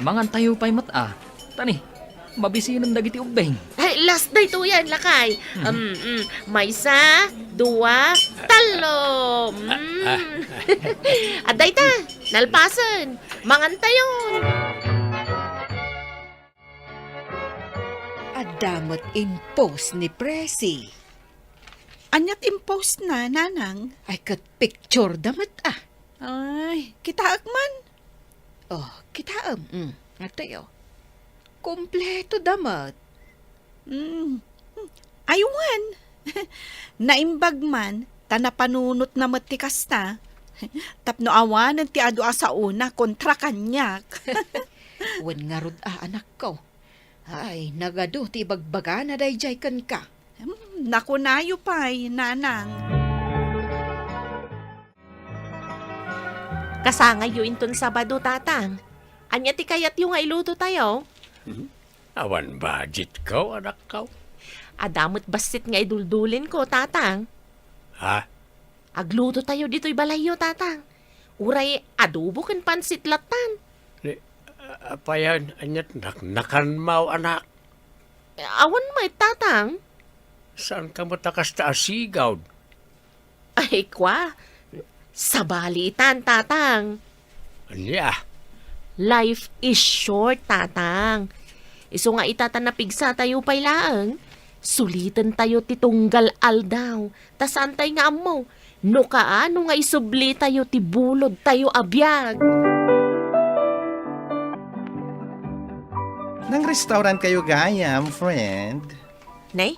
Mangantayo pay met a. Tani, mabisinen dagiti ubbing. Ay, last daytoyen, lakay. Mhm. Um, mm, maysa, dua, tallo. Mm. Adda ita, nalpasen. Mangantayon. Adda met impose ni Presi. Aniat impose na, Nanang? Ay, ket picture da met a. Ay, kitaek man. Oh, kitaem. Mm, adtoy, oh. Kompleto da met. Mm. Ay, wen. Naimbag man, ta napanunot na met ti kasta. Tapno awanen ti adu a saona kontra kaniak. Wen ngarud a, anakko. Ay, nagadu ti ibagbagana daydiay kenka. Hmm, nakunayo pay, Nanang. Kasangayyo inton Sabado, Tatang. Ania ti kayatyo nga ilutotayo? Hmm? Awan budgetko, anakko. Adda met bassit nga iduldulinko, Tatang. Ha? Aglutotayo ditoy balayyo, Tatang. Uray adobo ken pansit lattan. Ni, a-, apayan, aniat naknakanmo, anak? Awan met, Tatang. Saanka met a kasta a sigawd? Ay, kwa. Sabali itan, Tatang. Ania? Life is short, Tatang. Isu nga ita ta napigsatayo pay laeng, sulitentayo ti tunggal aldaw, ta saantay nga ammo no kaano nga isublitayo ti bulodtayo a biag. Nang-restaurantkayo gayam, friend? Nay,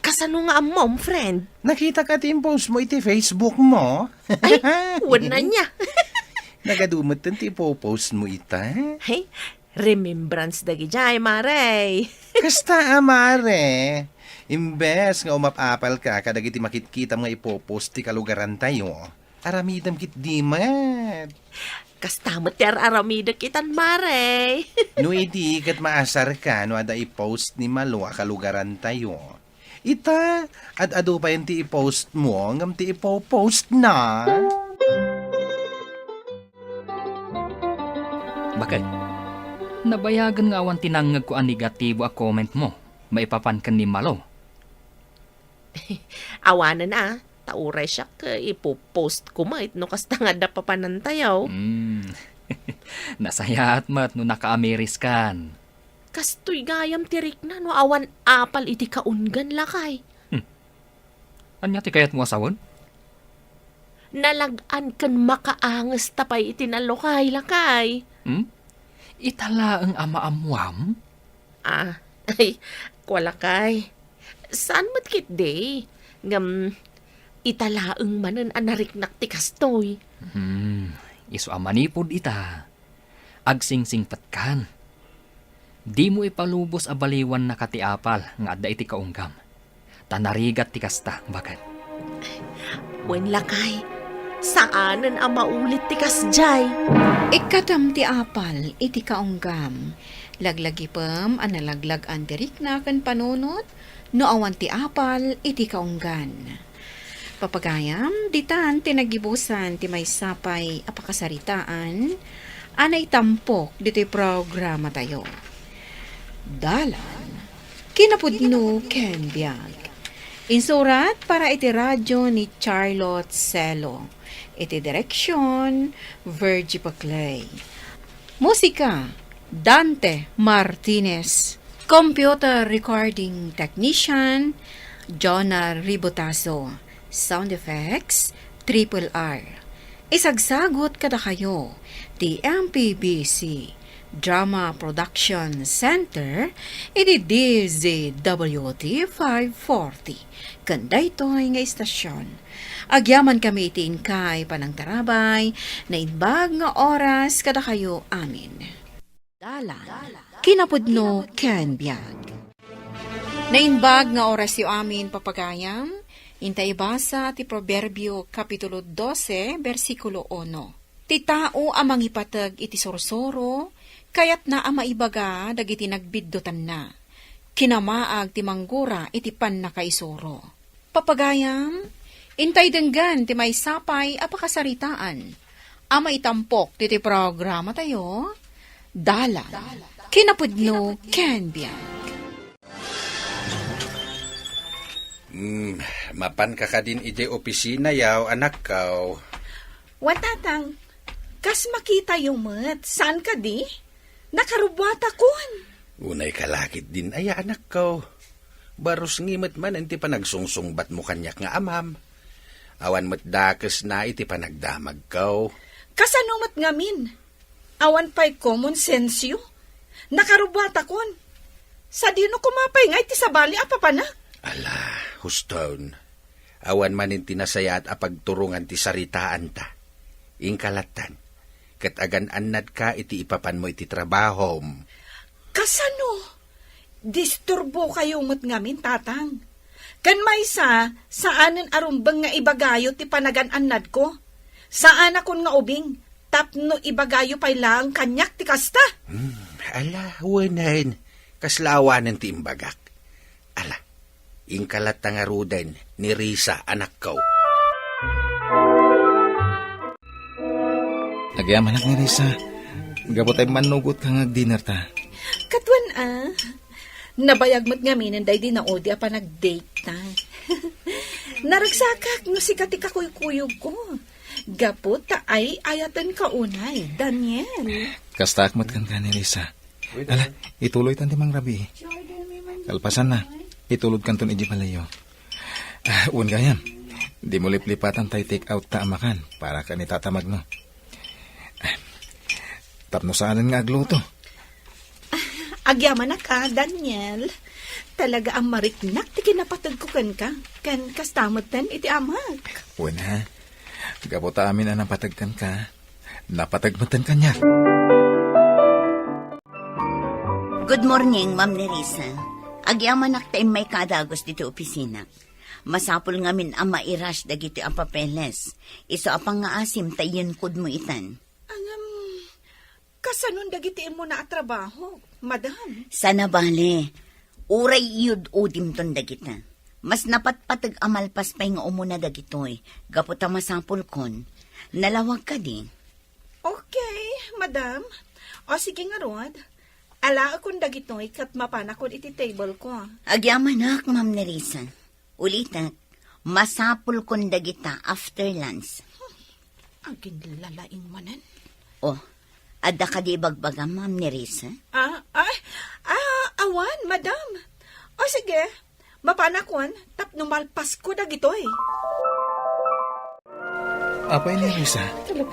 kasano nga ammom, friend? Nakitaka ti impostmo iti Facebookmo. Ay, wen ania. Nagadu metten ti ipopostmo ita. Ay, remembrance dagidiay, Mare. Kasta a, Mare. Imbes nga umap-apalka kadagiti makitkitam nga ipopost ti kalugarantayo, aramidem ketdi met. Kasta met ti ar-aramidek itan, Mare. No idi ket maasarka no adda i-post ni Malo a kalugarantayo, Ita, ad-adu pay ti i-post mo, ngem ti ipo-post na. Bakit? Nabayagen nga awan ti nangngegko a negatibo a comment mo maipapan ken ni Malo. Awanen a, ta uray siak, eh, ipo-post ko met no kasta nga adda papanantayo. Hmm. Nasayaat met no nakaamiriskan. Kastoy gayam ti rikna no awan apal iti kaunggan, lakay. Hmm. Ania ti kayatmo a sawen? Nalag-an ken makaanges ta pay iti nalukay, lakay. Hmm? Ita laeng a maammuam? Ah, ay, kua, lakay. Saan met ketdi? Ngem, ita laeng manen a nariknak ti kastoy. Hmm, isu a manipud ita, agsingsingpetkan. Dimo ipalubos a baliwannaka ti apal nga adda iti kaunggam. Ta narigat ti kasta, baket. Wen, lakay, saanen a maulit ti kasdiay. Ikkatem ti apal iti kaunggam. Laglagipem a nalaglag-an ti rikna ken panunot no awan ti apal iti kaunggan. Papagayam, ditan ti nagibusan ti maysa pay a pakasaritaan a naitampok ditoy programatayo. Dalan, kinapudno ken biag. Insurat para iti radyo ni Charlotte Celo. Iti direksyon, Virgie Paclay. Musika, Dante Martinez. Computer recording technician, Jonah Ributaso. Sound effects, Triple R. Isagsagut kadakayo ti M P B C Drama Production Center iti D Z W T five forty. Ken daytoy nga istasyon, agyamankami iti inkay panangtarabay, naimbag nga oras kadakayo amin. Dalan, kinapudno ken biag. Naimbag nga orasyo amin, papagayam, inta ibasa ti Proverbio, Kapitulo dose, bersikulo uno. Ti tao a mangipateg iti sursuro, kayatna a maibaga dagiti nagbiddutanna. Kinamaag ti manggura iti pannakaisuro. Papagayam, intay denggen ti maysa pay a pakasaritaan a maitampok ditoy programatayo, Dalan, Kinapudno ken Biag. Hmm, mapanka kadin idiay opisinayo, anakko? Wen, Tatang, kas makitayo met, saan kadi? Nakarubbuatakon. Unay ka la ketdin aya, anakko. Barus ngimet manen ti panagsungsungbatmo kaniak nga amam. Awan met dakesna iti panagdamagko. Kasano met ngamin? Awan pay common sense-yo? Nakarubbuatakon. Sadino koma pay ngay ti sabali a papanak? Ala, huston. Awan manen ti nasayaat a pagturongan ti saritaanta. Inka lattan, ket agan-annadka iti ipapanmo iti trabahom. Kasano? Disturbokayo met ngamin, Tatang. Ken maysa, saanen a rumbeng nga ibagayo ti panagan-annadko. Saanakon nga ubing, tapno ibagayo pay laeng kaniak ti kasta. Hmm, ala, wenen, kasla awanen ti imbagak. Ala, inka latta ngaruden ni Risa, anakko. Agyamanak ni Risa, gapu ta immannugotka nga agdinerta. Katuan a, nabayag met ngaminen daydi naudi a panagdate ta. Naragsakak no sika ti kakuykuyogko. Gapu ta ay-ayatenka unay, Daniel. Kastaak met kenka ni Risa. Ala, ituloytan ti mangrabii. Kalpasanna, itulodkanton idiay balayyo. Ah, wen gayam, dimo liplipatan tay take out ta a makan para ken ni Tata Magno. Ah, tapno saanen nga agluto. Agyamanak a, Daniel. Talaga a mariknak ti kinapategko kenka, ken kasta metten iti amak. Wen a, gapu ta amin a napateg kenka, napateg metten kaniak. Good morning, Ma'am Nerissa. Agyamanak ta immayka a dagus ditoy opisina. Masapul ngamin a mairush dagitoy a papeles. Isu a pangngaasim ta iyenkodmo itan. Ngem, kasanon dagiti immuna a trabaho, madam? Sana bale, uray iyud-udimton dagita. Mas napatpateg a malpas pay nga umuna dagitoy, gapu ta masapulkon. Nalawag kadi? Okay, madam. O, sige ngarud. Alaekon dagitoy ket mapanakon iti table ko. Agyamanak, Ma'am Nerissa. Ulitek, masapulkon dagita after lunch. Aginlalaing manen. Oh, adda kadi ibagbagam, Ma'am Nerissa? Ah, ah, ah, awan, madam. O, sige. Mapanakon tapno malpasko dagitoy. Apay, Nerissa? Talaga.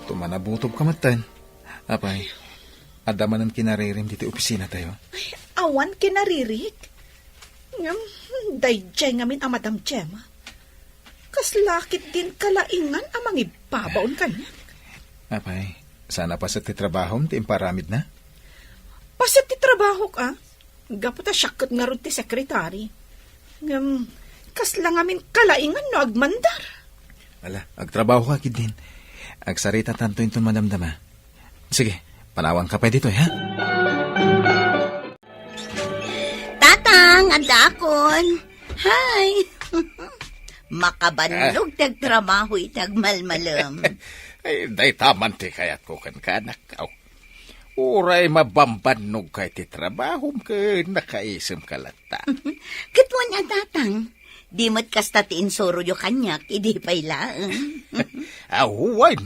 Tumanabutob ka metten. Apay, adda manen kinaririm diti opisina tayo? Ay, awan kinaririk. Ngem, daydiay ngamin a Madam Gemma. Kasla ketdin kalaingan a mangibabaon kaniak. Apay, saan a paset ti trabahom ti imparamidna? Paset ti trabahok, a? Gapu ta siak ket ngarud ti sekretari. Ngem, kasla ngamin kalaingan no agmandar. Ala, agtrabaho ka, Kiddin. Agsarita tanto inton madamdama. Sige, panawan ka pay ditoy, ha? Tatang, addaakon. Hi. Makabannog ti agtrabaho iti agmalmalem. Ay, dayta man ti kayatko kenka, anak. Aw, uray mabambannog ka iti trabahom ken nakaisem ka latta. Ket wen a, Tatang, di met kasta ti insuroyo kaniak idi pay laeng. Awan.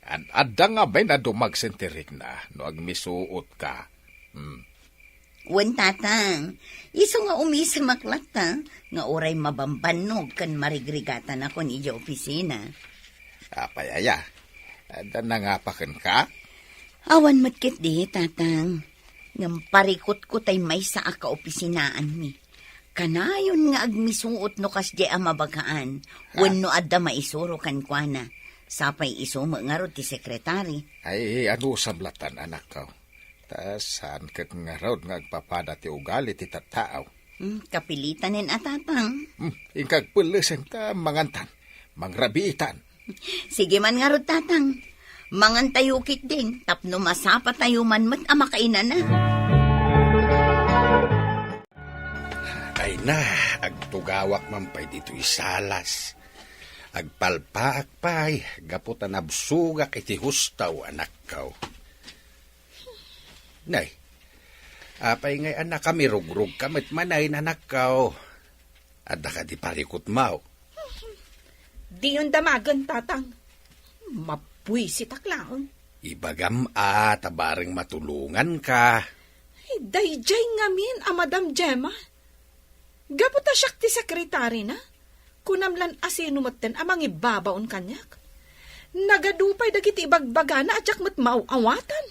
Ad-, adda ngamin a dumagsen ti rikna no agmisuot ka. Hmm. Wen, Tatang, isu nga umisemak latta nga uray mabambannog ken marigrigatanakon idiay opisina. Apay aya? Adda nangapa kenka? Awan met ketdi, Tatang. Ngem parikutko tay maysa a kaopisinaanmi. Kanayon nga agmisuot no kasdiay a mabagaan, ha? Wenno adda maisuro kenkuana. Sapay isu met ngarud ti sekretari. Ay, anusam latta, anakko. Ta saan ket ngarud nga agpapada ti ugali ti tattao. Hmm, kapilitanen a, Tatang. Hmm, inka agpelleseng ta mangantan. Mangrabiitan. Sige man ngarud, Tatang. Mangantayo ketdin tapno masapatayo man met a makainana. Ay na, agtugawak man pay ditoy salas. Agpalpaak pay gapu ta nabsogak iti hustaw, anakko. Nay, apay ngay a nakamirugrog ka met manen, anakko? Adda kadi parikutmo? Diyon damagen, Tatang. Mabuisitak laeng. Ibagam a, ta bareng matulonganka. Ay, daydiay ngamin a Madam Gemma. Gapu ta siak ti sekretarina, kunam lan a sino metten a mangibabaon kaniak. Nagadu pay dagiti ibagbagana a diak met maaw-awatan.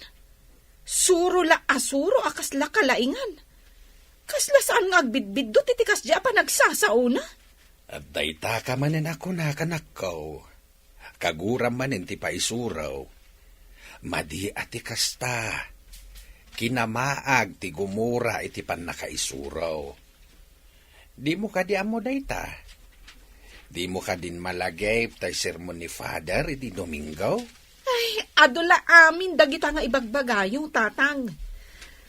Suro la a suro a kasla kalaingan. Kasla saan nga agbidbiddut iti kasdiay a panagsasaona. Adda itaka manen a kunak, anakko. Kaguram manen ti paisuro. Madi a ti kasta. Kinamaag ti gumura iti pannakaisuro. Dimo kadi ammo dayta? Dimo kadin malagip tay sermon ni Father idi Domingo? Ay, adu la amin dagita nga ibagbagayo, Tatang.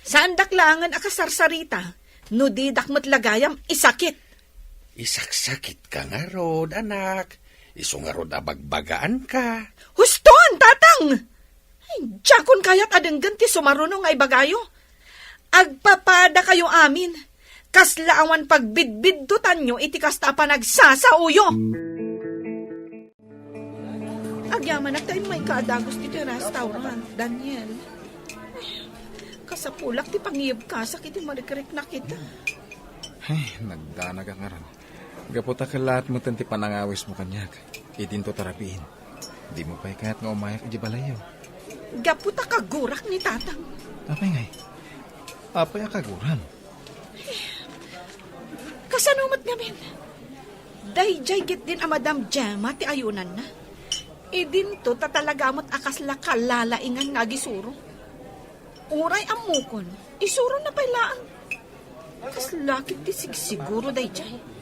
Saandak laengen a kasarsarita no didak met la gayam isakit. Isaksakitka ngarud, anak. Isu ngarud a bagbagaanka. Huston, Tatang! Ay, diakon kayat a denggen ti sumaruno nga ibagayo. Agpapadakayo amin. Kasla awan pagbidbiddutanyo iti kasta a panagsasaoyo. Agyamanak ta immayka a dagus ditoy restaurant, Daniel. Kasapulak ti pangiyebkasak iti marikriknak ita. Ay, nagdanagak ngarud. Gapu ta kellaat metten ti panangawismo kaniak. Idinto ta rabiin. Dimo pay kayat nga umayak idiay balayyo. Gapu ta kagurak ni Tatang. Apay ngay? Apay a kaguram? Kasano met ngamin? Daydiay ketdin a Madam Gemma ti ayunanna. Idinto ta talaga met a kasla kalalaingan nga agisuro. Uray ammokon, isurona pay laeng. Kasla ketdi sigsiguro daydiay.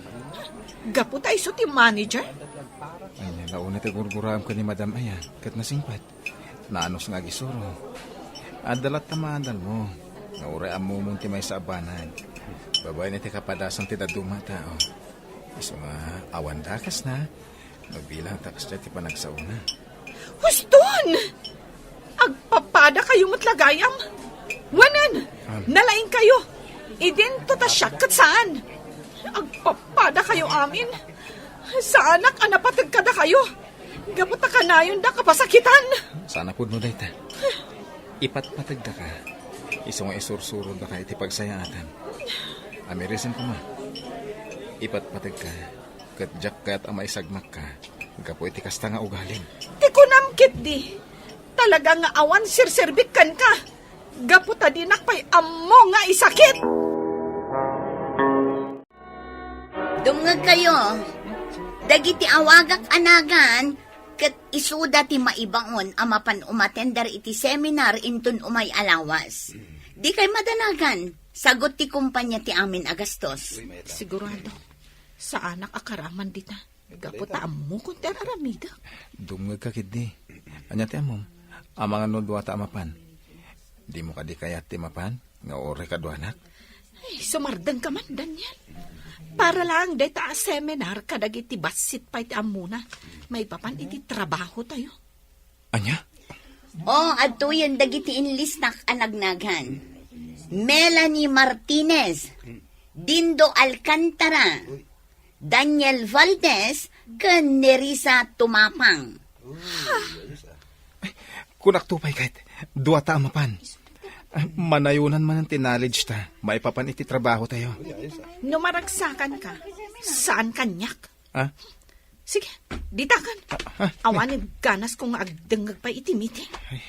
Gapu ta isu ti manager? Ania la unay ti gurguraem ken ni Madam aya, ket nasingpet. Naanus nga agisuro. Adda latta maadalmo, nga uray ammomon ti maysa a banag. Babaen iti kapadasan ti dadduma a tao. Isu nga awan dakesna, no bilang ta kasdiay ti panagsaona. Huston! Agpapada kayo met la gayam. Wanen, Ah. nalaing kayo. Idin to ta siak ket saan. Agpapada kayo amin. Saanak a napateg kada kayo. Gapu ta kanayon da kapasakitan. Saan a pudno dayta. Ipatpategda ka. Isu nga isursuroda ka iti pagsayaatan. Amirisen koma. Ipatpateg ka. Ket diak kayat a maisagmak ka. Gapu iti kasta nga ugalim. Ti kunam ketdi. Talaga nga awan serserbik kenka. Gapu ta dinak pay ammo nga isakit. Dumngegkayo, dagiti awagak a nagan, ket isuda ti maibaon a mapan umatender iti seminar inton umay a lawas. Dikay madanagan, sagut ti kumpania ti amin a gastos. Sigurado, saanak a karaman dita. Gapu ta ammokon ti ar-aramidek. Dumngegka ketdi. Ania ti ammom? Amangan no duata a mapan. Dimo kadi kayat ti mapan? Nga uray kaduanak? Ay, sumardengka man, Daniel. Para laeng dayta a seminar kadagiti bassit pay ti ammona. Maipapan iti trabaho tayo. Ania? O, adtoyen dagiti inlistak a nagnagan. Melanie Martinez, Dindo Alcantara, Daniel Valdez, ken Nerissa Tumapang. Ay, kunakto pay ket, duata a mapan. Manayonan manen ti knowledge ta, maipapan iti trabaho tayo. No maragsakan ka, saan kaniak? Ah? Sige, ditakan. Ah, ah. Awanen ganas ko nga agdengngeg pay iti meeting. Ay,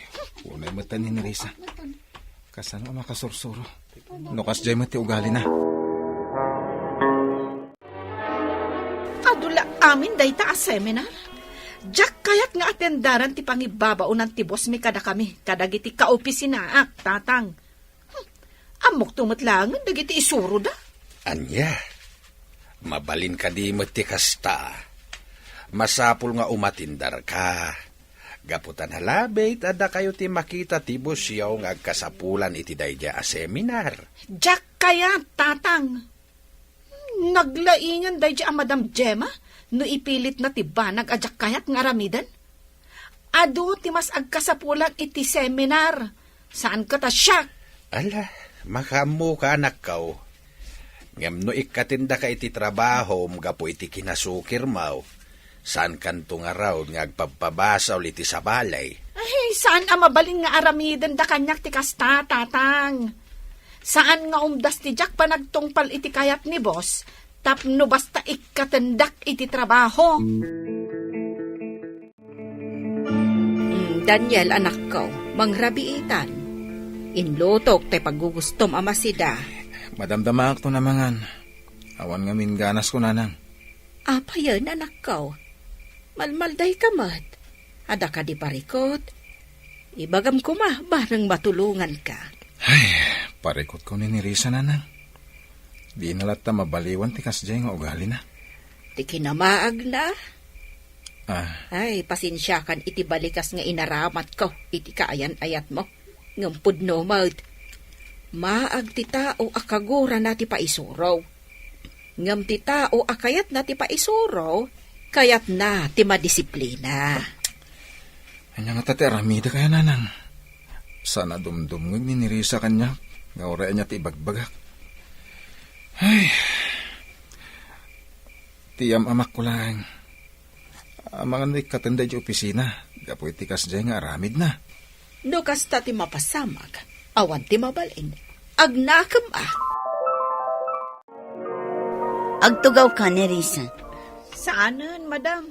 unay met ni Nerissa. Kasano a makasursuro? No kasdiay met ti ugalina. Adu la amin dayta a seminar. Diak kayat nga atendaran ti pangibabaonan ti boss mi kadakami, kadagiti kaopisinaak, tatang. Hmm, ammokto met laengen dagiti isuroda. Ania? Mabalin kadi met ti kasta? Masapul nga umatendarka. Gapu ta nalabit a dakayo ti makita ti boss yo nga agkasapulan iti daydiay a seminar. Diak kayat, tatang. Naglaingen daydiay a Madam Gemma no ipilitna ti banag a diak kayat nga aramiden. Adu ti mas agkasapulan iti seminar. Saan ket a siak? Ala, makaammoka, anakko. Ngem no ikkatendaka iti trabahom gapu iti kinasukirmo, saankanto ngarud nga agpabpabasol iti sabali? Ay, saan a mabalin nga aramidenda kaniak ti kasta, tatang. Saan nga umdas ti diak panagtungpal iti kayat ni boss tapno basta ikkatendak iti trabaho. Mm, Daniel, anakko, mangrabiitan. Inlutok ti paggugustom a masida. Madamdamaakto a mangan. Awan ngamin ganas, kunanang. Apayen, anakko? Malmaldayka met. Adda kadi parikut? Ibagam koma, bareng matulonganka. Ay, parikutko ni Nerissa, nanang. Dina latta mabaliwan ti kasdiay nga ugalina. Ti kinamaagna? Ah. Ay, pasensiakan iti balikas nga inaramatko iti kaayan-ayatmo. Ngem pudno met, maag ti tao a kagurana ti paisuro. Ngem ti tao a kayatna ti paisuro, kayatna ti madisiplina. Ania ngata ti aramidek aya, nanang? Saan a dumdumngeg ni Nerissa kaniak nga uray ania ti ibagbagak. Ay, ti am-amakko laeng. Amangan no ikkatenda idiay opisina, gapu iti kasdiay nga aramidna. No kasta ti mapasamak, awan ti mabalin. Agnakem a. Agtugawka, Nerissa. Saanen, madam.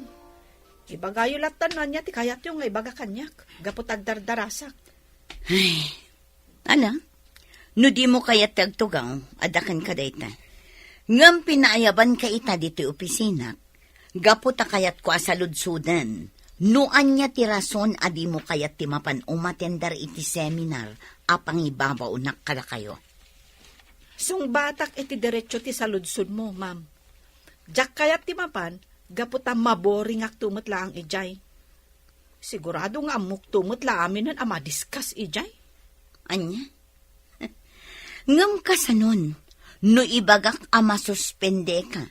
Ibagayo latta no ania ti kayatyo nga ibaga kaniak, gapu ta agdardarasak. Ay, ala, no dimo kayat ti agtugaw, adda kenka dayta. Ngem pinaayabanka ita ditoy opisinak, gapu ta kayatko a saludsoden no ania ti rason a dimo kayat ti mapan umatender iti seminar a pangibabaonak kadakayo. Sungbatak iti derecho ti saludsodmo, ma'am. Diak kayat ti mapan, gapu ta maboringakto met laeng idiay. Sigurado nga ammokto met la aminen a madiskas idiay. Ania? Ngem kasanon, No ibagak a masuspendeka,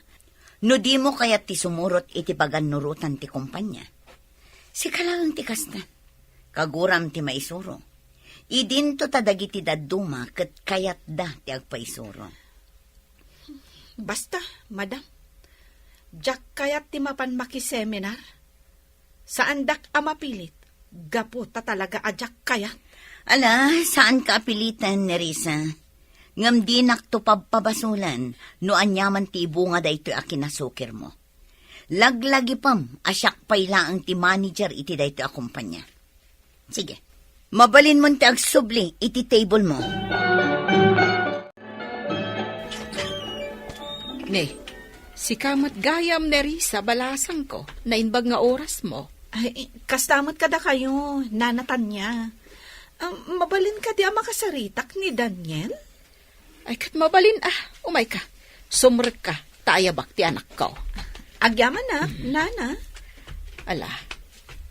no dimo kayat ti sumurot iti pagannurotan ti kompania. Sika laeng ti kasta. Kaguram ti maisuro. Idinto ta dagiti dadduma ket kayatda ti agpaisuro. Basta, madam. Diak kayat ti mapan makiseminar. Saandak a mapilit, gapu ta talaga a diak kayat. Ala, saanka a piliten, Nerissa. Ngem dinakto pabpabasolan no aniaman ti ibunga daytoy a kinasukirmo. Laglagipem a siak pay laeng ti manager iti daytoy a kompania. Sige, mabalinmon ti agsubli iti table mo. Ne, sika met gayam, Nerissa, balasangko, naimbag nga orasmo. Ay, kasta met kadakayo, Nana Tania. Ah, mabalin kadi a makasaritak ni Daniel? Ay, ket mabalin a, umayka. Sumrekka, ta ayabak ti anakko. Agyaman a, Nana. Ala,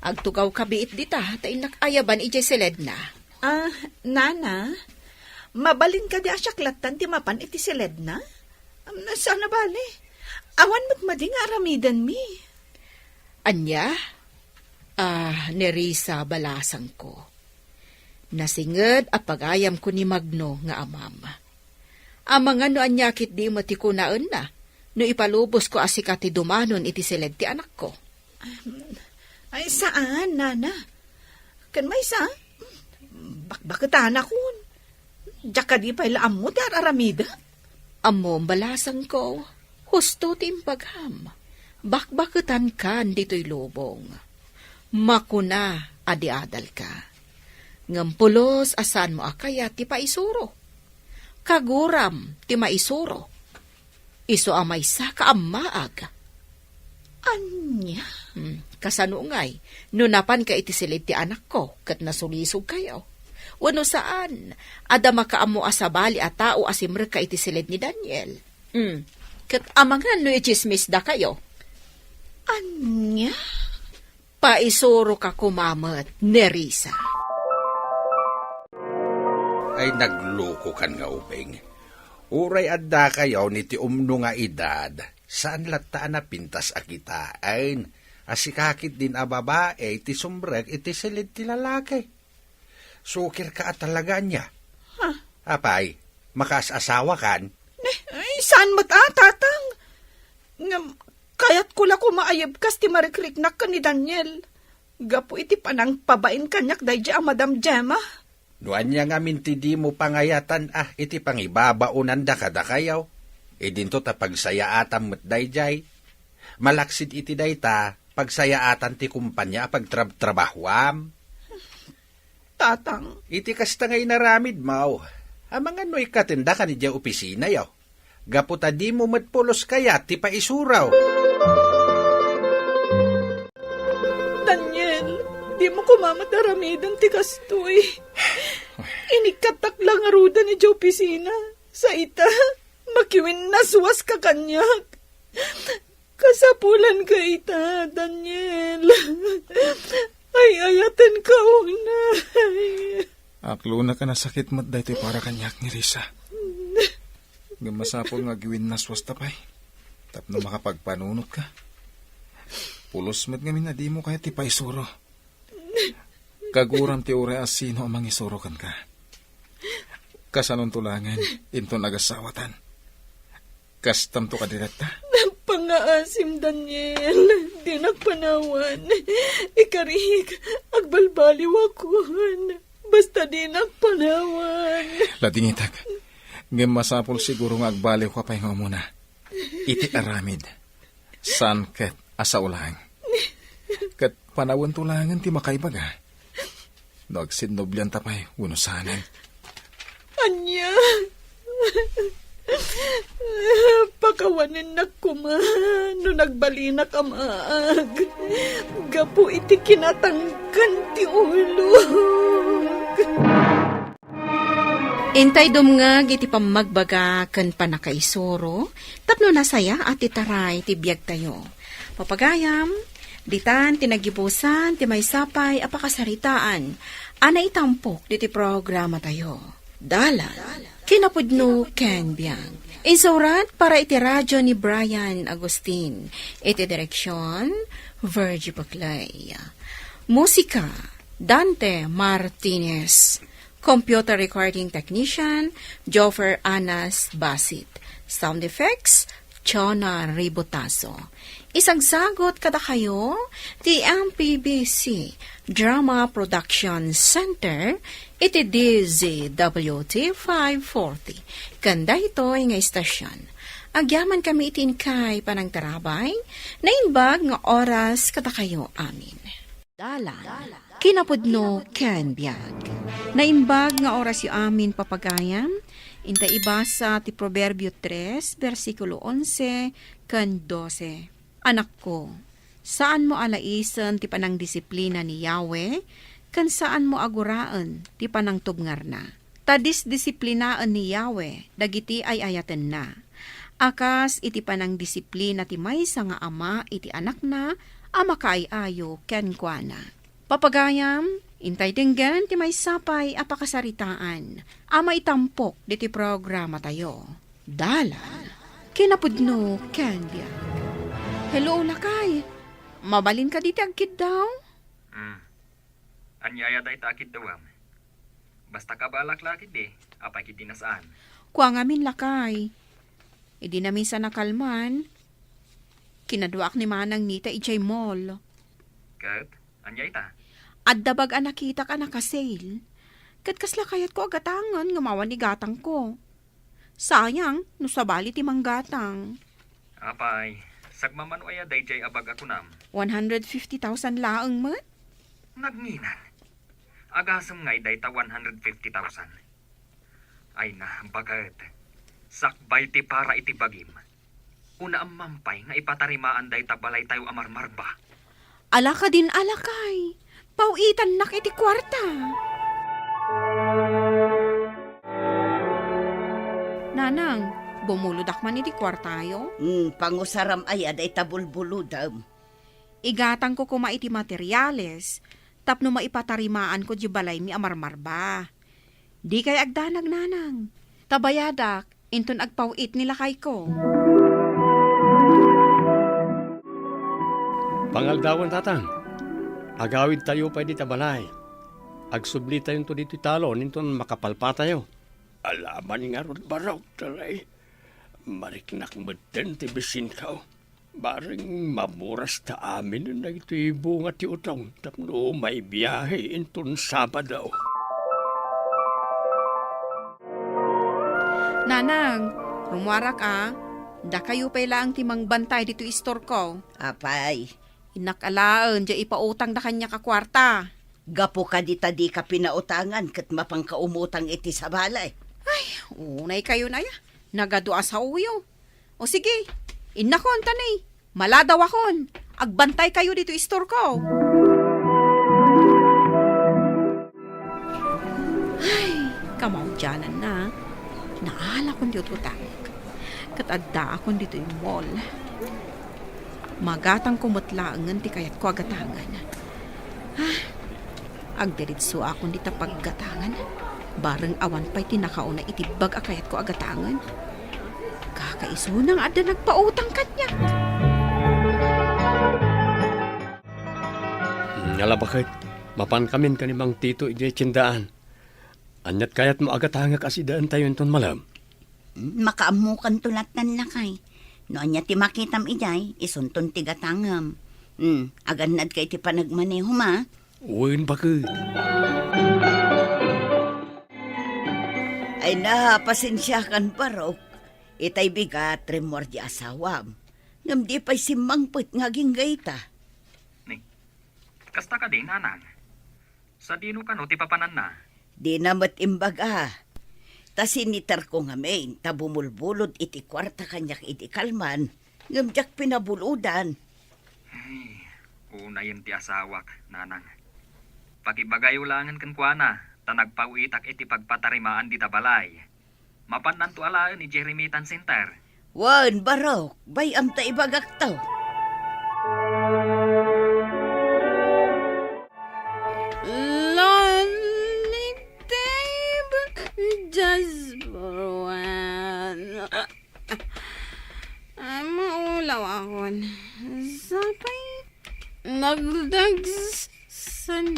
agtugawka biit dita, ta innak ayaban idiay siledna. Ah, Nana, mabalin kadi a siak lattan ti mapan iti siledna? Am, saan a bale. Awan met madi nga aramidenmi. Ania? Ah, Nerissa, balasangko. Nasinged a pagayamko ni Magno nga amam. Amangan no ania ketdi met ti kunaenna, no ipalubosko a sika ti dumanon iti siled ti anakko. Ay, saan, Nana. Ken maysa, bakbaketanakon. Diak kadi pay la ammo ti ar-aramidek. Ammom, balasangko, husto ti imbagam. Bakbaketankan ditoy lubong. Makuna a di adalka. Ngem pulos a saanmo a kayat ti paisuro. Kaguram ti maisuro. Isu a maysa ka ammaag. Ania? Hmm, kasano ngay, no napanka iti silid ti anakko, ket nasulisogkayo? Wenno saan, adda makaammo a sabali a tao a simrekka iti silid ni Daniel? Hmm, ket amangan no itsismisdakayo? Ania? Paisuroka koma met, Nerissa. Ay, naglukokan nga ubing. Uray addakayo ni ti umno nga edad, saan latta a napintas a kitaen a sika ketdin a babai ti sumrek iti silid ti lalaki. Sukirka a talaga ania? Ha? Apay, makaas-asawakan? Ne, ay, saan met a, Tatang? Ngem, kayatko la koma a yebkas ti marikriknak ken ni Daniel. Gapu iti panangpabain kaniak daydiay a Madam Gemma. No ania ngamin ti dimo pangayatan a iti pangibabaonanda kadakayo, idinto ta pagsayaatam met daydiay. Malaksid iti dayta, pagsayaatan ti kompania a pagtrabtrabahuam. Tatang. Iti kasta nga inaramidmo, amangan no ikkatendakan idiay opisinayo. Gapu ta dimo met pulos kayat ti paisuro. Daniel, dimo koma met aramiden ti kastoy. Inikkattak la ngaruden idiay opisina. Sa ita, makiwinnaswaska kaniak. Kasapulanka ita, Daniel. Ay-ayatenka unay. Aklona a nasakit met daytoy para kaniak, Nerissa. Ngem masapul nga agwinnaswasta pay tapno makapagpanunotka. Pulos met ngamin a dimo kayat ti paisuro. Kaguram ti uray a sino a mangisuro kenka. Kasanonto laengen inton agasawatan? Kastanto kadi latta? Pangngaasim, Daniel. Dinak panawan. Ikarik, agbalbaliwakon. Basta dinak panawan. Ladingitek. Ngem masapul siguro nga agbaliwka pay nga umuna. Iti aramid. Saan ket a sao laeng. Ket panawento laengen ti makaibaga. No agsinnublianta pay wenno saanen. Ania? Pakawanennak koma no nagbalinak a maag gapu iti kinatangken ti ulok. Intay dumngeg iti pammagbaga ken pannakaisuro tapno nasayaat ti taray ti biagtayo. Papagayam, ditan ti nagibusan ti maysa pay a pakasaritaan a naitampok ditoy programatayo. Dalan, kinapudno ken biag. Insurat para iti radio ni Brian Agustin. Iti direksyon, Virgie Buclay. Musika, Dante Martinez. Computer recording technician, Joffer Anas Basit. Sound effects, Chona Ribotazo. Isagsagot kadakayo ti M P B C Drama Production Center iti D Z W T five forty. Ken daytoy nga istasyon, agyamankami iti inkay panangtarabay, naimbag nga oras kadakayo amin. Dalan, kinapudno ken biag. Naimbag nga orasyo amin, papagayam, inta ibasa ti Proverbio tres, bersikulo onse ken dose. Anakko, saanmo a laisen ti panangdisiplina ni Yahweh, ken saanmo a guraen ti panangtubngarna. Ta disdisiplinaen ni Yahweh dagiti ay-ayatenna, a kas iti panangdisiplina ti maysa nga ama iti anakna a makaay-ayo kenkuana. Papagayam, intay denggen ti maysa pay a pakasaritaan a maitampok diti programatayo. Dalan, kinapudno ken biag. Hello, lakay. Mabalin kadi ti agkiddaw? Hmm. Ania aya dayta a kiddawem? Basta kabalak la ketdi, apay ketdi nasaan? Kua ngamin, lakay. Idi naminsan a kalman, kinaduaak ni Manang Nita idiay mall. Ket, ania ita? Adda bag a nakitak a naka-sale. Ket kasla kayatko a gatangen ngem awan igatangko. Sayang, no sabali ti manggatang. Apay, sagmamano aya daydiay a bag a kunam? One hundred fifty thousand laeng met? Nagngina. Agasem ngay dayta one hundred fifty thousand. Ay na, baket. Sakbay ti para iti bagim. Unaam man pay nga ipatarimaan dayta balaytayo a marmarba. Ala kadin a lakay, paw-itannak iti kuarta. Nanang, bumulodak man iti kuartayo? Hmm, pangusaram aya dayta bulbulodem. Igatangko koma iti materiales tapno maipatarimaanko diay balaymi a marmarba. Dikay agdanag, nanang. Ta bayadak, inton agpaw-it ni lakayko. Pangaldawen, tatang. Agawidtayo pay dita balay. Agsublitayon ditoy talon inton makapalpatayo. Alaman ngarud, Barok, talay. Mariknak metten ti bisinko. Bareng mamurasta aminen dagitoy bunga ti utong tapno maibiahe inton Sabado. Nanang, rummuarak a, dakayo pay laeng ti mangbantay ditoy istorko. Apay? Innak alaen, diay ipautangda kaniak a kuarta. Gapu kadi ta dika pinautangan ket mapanka umutang iti sabali. Ay, unay kayon aya. Nagadu a saoyo. O sige, innakon, tani. Maladawakon. Agbantay kayo ditoy istorko. Ay, kamaudiananna. Naalakon ti ututang. Ket addaakon ditoy mall. Magatangko met laengen ti kayatko a gatangen. Ah, agdiritsuakon dita paggatangen. Bareng awan pay ti nakauna iti bag a kayatko a gatangen. Kakaisuna nga adda nagpautang kaniak. Ngala, baket, mapankamin ken ni Mang Tito idiay tiendaan. Aniat kayatmo a gatangek a sidaentayo inton malem? Makaammokanto lattan, lakay. No ania ti makitam idiay, isunton ti gatangem. Hmm, agannadka iti panagmanehom, a. Wen, baket. Ay na, pasensiakan, Barok. Itay bigat, rimmuar di asawam. Ngem di pay simmangpet nga agingga ita. Ni, kasta kadi, nanang? Sadino kano ti papananna? Dina met imbaga. Ta siniterko ngamin ta bumulbulod iti kuarta kaniak idi kalman, ngem diak pinabulodan. Ay, unayen ti asawak, nanang. Pakibagayo laengen kenkuana ta nagpaw-itak iti pagpatarimaan dita balay. Mapannanto alaen idiay Remittance Center. Wen, Barok, bay-am ta ibagakto. Lonely Dave, just for one. Lawakon. Sapay nagdagsan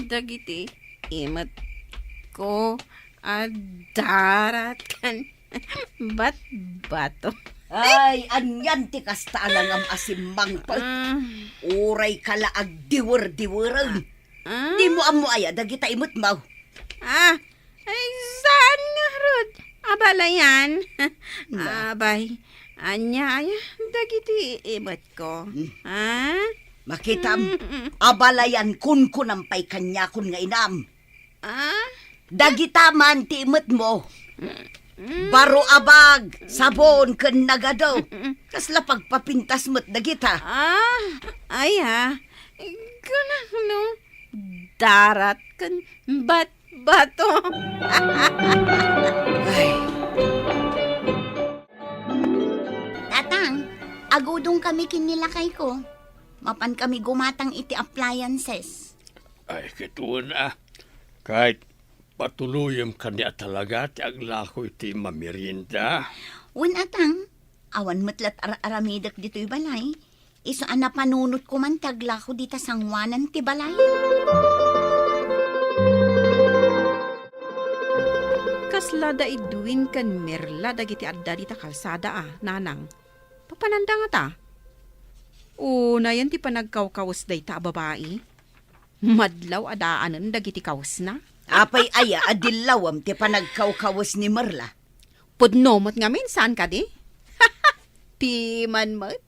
dagiti imetko a darat ken batbato. Ay, anian ti kasta a langam a simmangpet? Ah. Uray ka la agdiwer-diweren. Ah. Dimo ammo aya dagita imetmo? Ah, ay, saan ngarud? Abalayan. Na. Abay, ania aya dagiti imetko? Hmm. Ah? Makitam, mm, mm. Abalayan kunkunam pay kaniakon nga inam. Ah? Dagita man ti imetmo. Mm. Baro a bag, sabon, ken nagado. Mm, mm. Kasla pagpapintas met dagita. Ah, aya. Kunak no, darat ken bat bato. Ay. Tatang, agudong kami ken ni lakayko. Mapan kami gumatang iti appliances. Ay, kituna. Kahit patuloyem kaniak talaga ti aglako iti mamerienda. Wen, Atang, awan met lat ar-aramidek ditoy balay. Isu a napanunotko man ti aglako dita sangoanan ti balay. Kasla da Edwin ken Merla dagiti adda dita kalsada a, Nanang. Papananda ngata? Unayen ti panagkawkawes dayta a babai. Madlaw a daanen dagiti kawesna. Apay aya a dillawem ti panagkawkawes ni Merla? Pudno met ngamin, saan kadi? Piman met.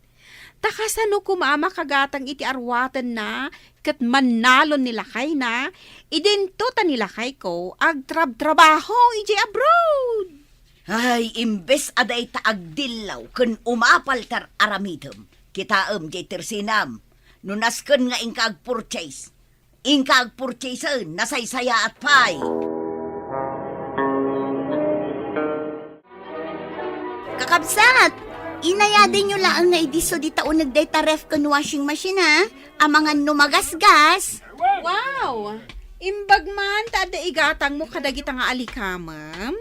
Ta kasano koma a makagatang iti arwatenna ket mannalon ni lakayna, idinto ta ni lakayko agtrabtrabaho idiay abroad. Ay, imbes a dayta agdillaw ken umapal ti ar-aramidem, kitaem diay tersinam, no nasken nga inka agpurchase. Inka agpurchasen, nasaysayaat pay. Kakabsat, inayadenyo laeng nga idisso dita uneg dayta ref ken washing machine, ha? Amangan no magasgas. Wow! Imbag man ta adda igatangmo kadagita nga alikamem.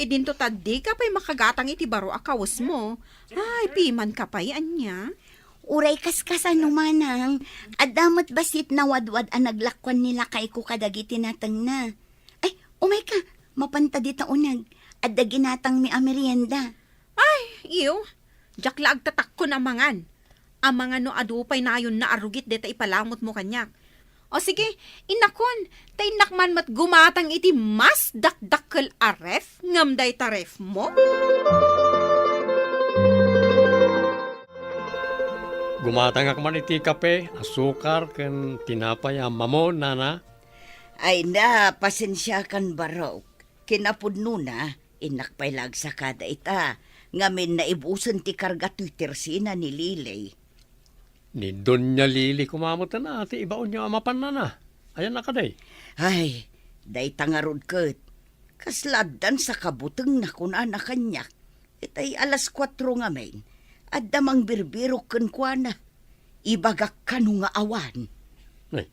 Idinto ta dika pay makagatang iti baro a kawesmo. Ay, pimanka pay, ania? Uray kaskasano, manang, adda met bassit nawadwad a naglakuan ni lakayko kadagiti natengna. Ay, umayka, mapanta dita uneg. Adda ginatangmi a merienda. Ay, iyo, diak la agtatakkon a mangan. Amangan no adu pay nayonna a rugit dayta ipalamutmo kaniak. O sige, innakon, ta innak man met gumatang iti mas dakdakkel a ref ngem dayta refmo. Gumatangak man iti kape, asukar, ken tinapay a mamon, nana. Ay na, pasensiakan barok. Kinapudnona, innak pay la agsakada ita, ngamin naibusen ti karga toy tersina ni Lily. Ni Doña Lily koma met a ti ibaonyo a mapan, nana. Ayanna kadi? Ay, dayta ngarud ket. Kasla addan sakabutengna kunana kaniak. Itay alas kuatro ngamin, adda mangbirbirok kenkuana. Ibagak kano nga awan. Ay,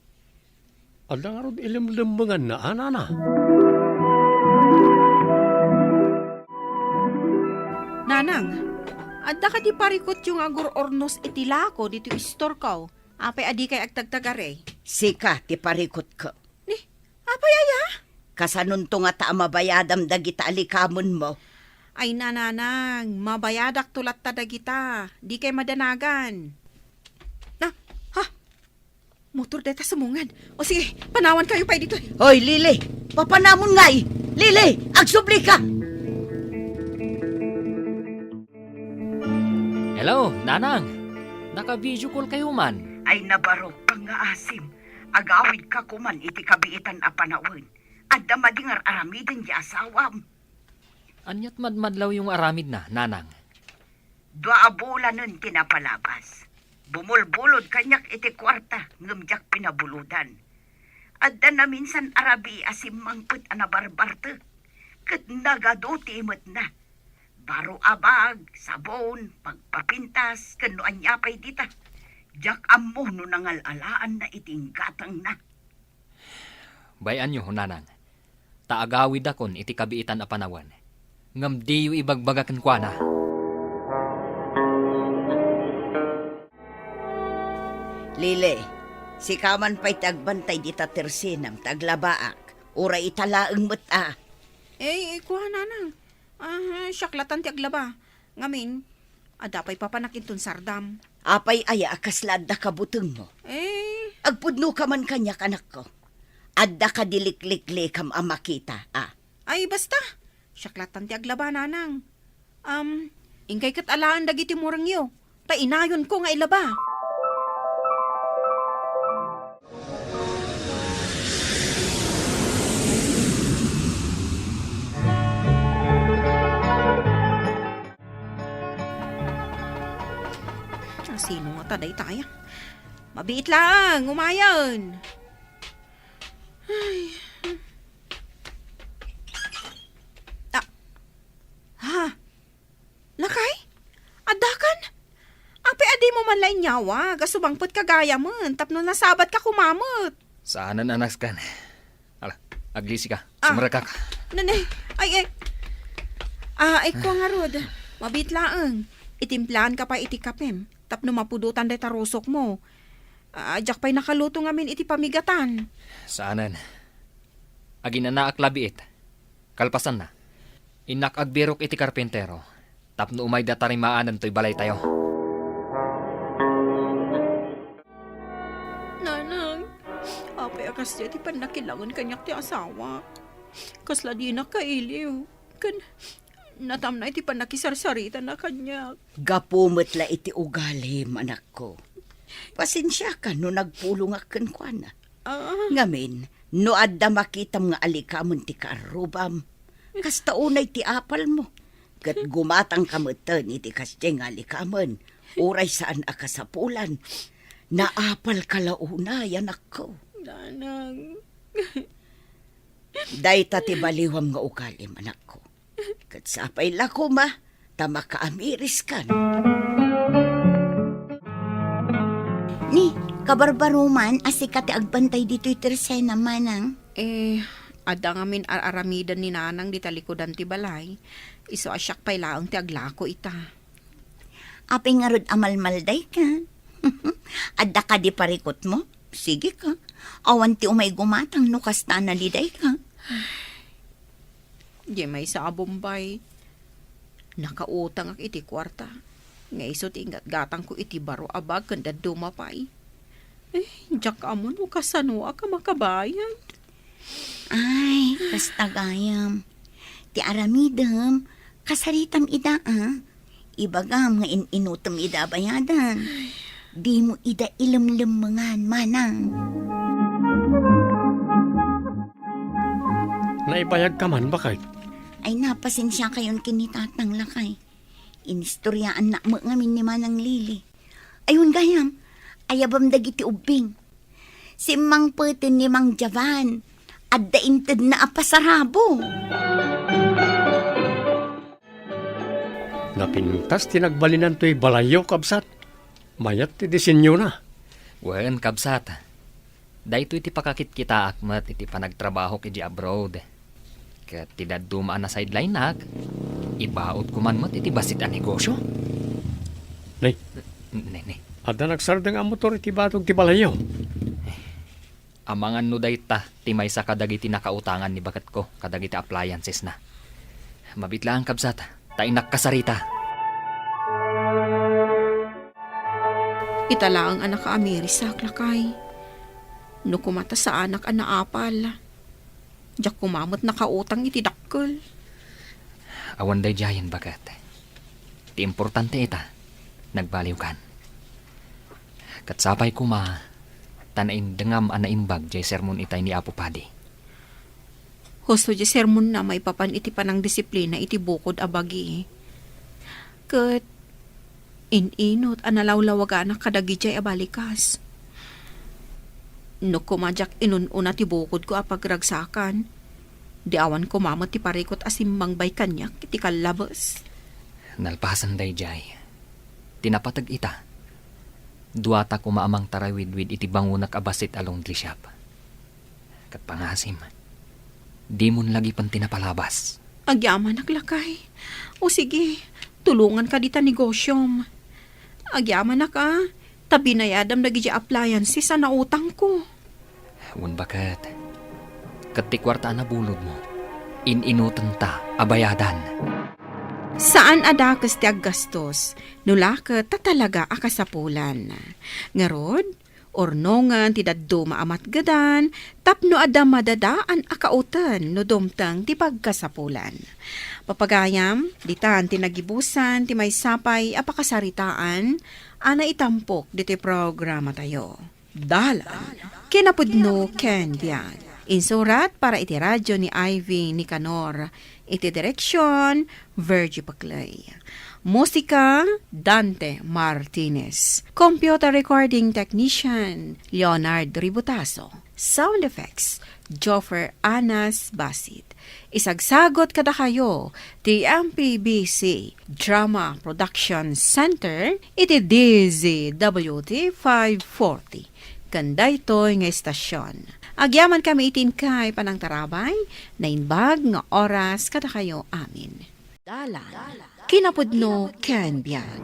adda ngarud ilemlemmenganna, a, nana? Nanang, adda kadi parikutyo nga agur-urnos iti lako ditoy istorko? Apay a dikay agtagtagari? Sika ti parikutko. Ni, apay aya? Kasanonto ngata a mabayadam dagita alikamenmo? Ay, nanang, mabayadakto latta dagita. Dikay madanagan. Na, ha? Motor dayta sumungad. O sige, panawankayo pay ditoy. Hoy, Lily! Papanamon ngay! Lily, agsublika! Hello, Nanang! Naka-video call kayo man? Ay, nabarok ka nga asim. Agawidka koman iti kabiitan a panawen. Adda madi nga ar-aramiden ti asawam. Aniat madmadlawyo nga aramidna, Nanang? Dua a bulanen ti napalabas. Bumulbulod kaniak iti kuarta ngem diak pinabulodan. Adda naminsan a rabii a simmangpet a nabarbartek, ket nagadu ti imetna. Baro a bag, sabon, pagpapintas, ken no ania pay dita. Diak ammo no nangal-alaanna iti inggatangna. Bay-anyo, Nanang, ta agawidakon iti kabiitan a panawen, ngem diyo ibagbaga kenkuana. Lili, sika man pay ti agbantay dita tersenam ta aglabaak, uray ita laeng met a. Eh, kua, nanang. Ah, siak latan ti aglaba. Ngamin, adda pay papanak inton sardam. Apay aya a kasla adda kabutengmo? Eh. Agpudnoka man kaniak, anakko. Adda kadi likliklikam a makita, a. Ay, basta. Siak latan ti aglaba, nanang. Um, inkay ket alaen dagiti murengyo, ta inayonko nga ilaba. Sino ngata daytay? Mabiit laeng, umayen. Ay. Ah. Ha? Lakay? Addakan? Apay a dimo man la inyawag a sumangpetka gayamen tapno nasabatka koma met? Saanen a nasken. Ala, aglisi ka. Ah. Sumrekka. Nanay, ay, ay. Ah, ay, kua ngarud. Mabiit laeng. Itimplaanka pay iti kapem tapno mapudotan dayta rusokmo. Ah, diak pay nakaluto ngamin iti pamigatan. Saanen. Aginanaak la biit. Kalpasanna, innak agbirok iti karpintero tapno umayda tarimaanen toy balaytayo. Nanang, apay a kasdiay ti pannakilangen kaniak ti asawak? Kasla dinak kailiw. Ken natamna iti pannakisarsaritana kaniak. Gapu met la iti ugalim, anakko. Pasensiaka no nagpulongak kenkuana. Ah. Ngamin, no adda makitam nga alikamen ti kaarrubam, kasta unay ti apalmo, ket gumatangka metten iti kasdiay nga alikamen, uray saan a kasapulan, naapalka la unay, anakko. Nanang. Dayta ti baliwam nga ugalim, anakko. Ket sapay la koma, ta makaamiriskan. Ni, kabarbaro man a sika ti agbantay ditoy tersenam, manang? Eh, adda ngamin ar-aramiden ni nanang dita likudan ti balay. Isu a siak pay laeng ti aglako ita. Apay ngarud a malmaldayka? Adda kadi parikutmo? Sige ka. Awan ti umay gumatang no kasta a nalidayka. Diay maysa a Bombay, nakautangak iti kuarta. Nga isu ti ingatgatangko iti baro a bag ken dadduma pay. Eh, diak ammo no kasanoak a makabayad. Ay, kasta gayam. Ti aramidem, kasaritam ida, a. Ibagam nga in-inutem ida a bayadan. Dimo ida ilemlemmengan, manang. Naibayagka man, baket? Ay, napasensiakayon ken ni tatang, lakay. Inistoryaannak met ngamin ni Manang Lili. Ayun gayam, ayabam dagiti ubbing. Simmangpeten ni Mang Javan, adda intedna a pasarabo. Napintas ti nagbalinan toy balayyo, kabsat. Mayat ti disenyona. Wen, kabsat. Daytoy ti pakakitkitaak met iti panagtrabahok idiay abroad. Ket ti dadduma a na-sideline-ak, ibautko man met iti bassit a negosyo. Nay, N-, ne, ne. Adda nagsardeng a motor iti badog ti balayyo. Amangan no dayta ti maysa kadagiti nakautangan ni baketko kadagiti appliances-na. Mabiit laeng, kabsat, ta innak kasarita. Ita laeng a nakaamirisak, lakay. No koma ta saanak a naapal, diak koma met nakautang iti dakkel. Awan daydiayen, baket. Ti importante ita, nagbaliwkan. Ket sapay koma ta naindengam a naimbag diay sermon itay ni Apo Padi. Husto diay sermonna maipapan iti panangdisiplina iti bukod a bagi. Ket in-inut a nalawlawaganak kadagidiay a balikas. No koma diak inun-una ti bukodko a pagragsakan, di awan koma met ti parikut a simmangbay kaniak iti kallabes. Nalpasen daydiay, ti napateg ita, duata koma a mangtarawidwid iti bangonak a bassit a laundry shop. Ket pangasim, dimon lagipen ti napalabas. Agyamanak, lakay. O sige, tulonganka dita negosyom. Agyamanak, a. Ta binayadam dagiti appliances a nautangko. Wen baket, ket ti kuarta a nabulodmo, in-inutenta a bayadan. Saan a dakes ti aggastos, no la ket ta talaga a kasapulan. Ngarud, urnongen ti dadduma a matgedan tapno adda madadaan a kauten no dumteng ti pagkasapulan. Papagayam, ditan ti nagibusan ti maysa pay a pakasaritaan a naitampok ditoy programatayo. Dalan, kinapudno ken biag. Insurat para iti radyo ni Ivy Nicanor. Iti direksyon, Virgie Paclay. Musika, Dante Martinez. Computer recording technician, Leonard Ributaso. Sound effects, Joffer Anas Basit. Isagsagot kadakayo ti M P B C Drama Production Center iti D Z W T five forty. Ken daytoy nga istasyon. Agyamankami iti inkay panangtarabay, naimbag nga oras kadakayo amin. Dalan, kinapudno ken biag.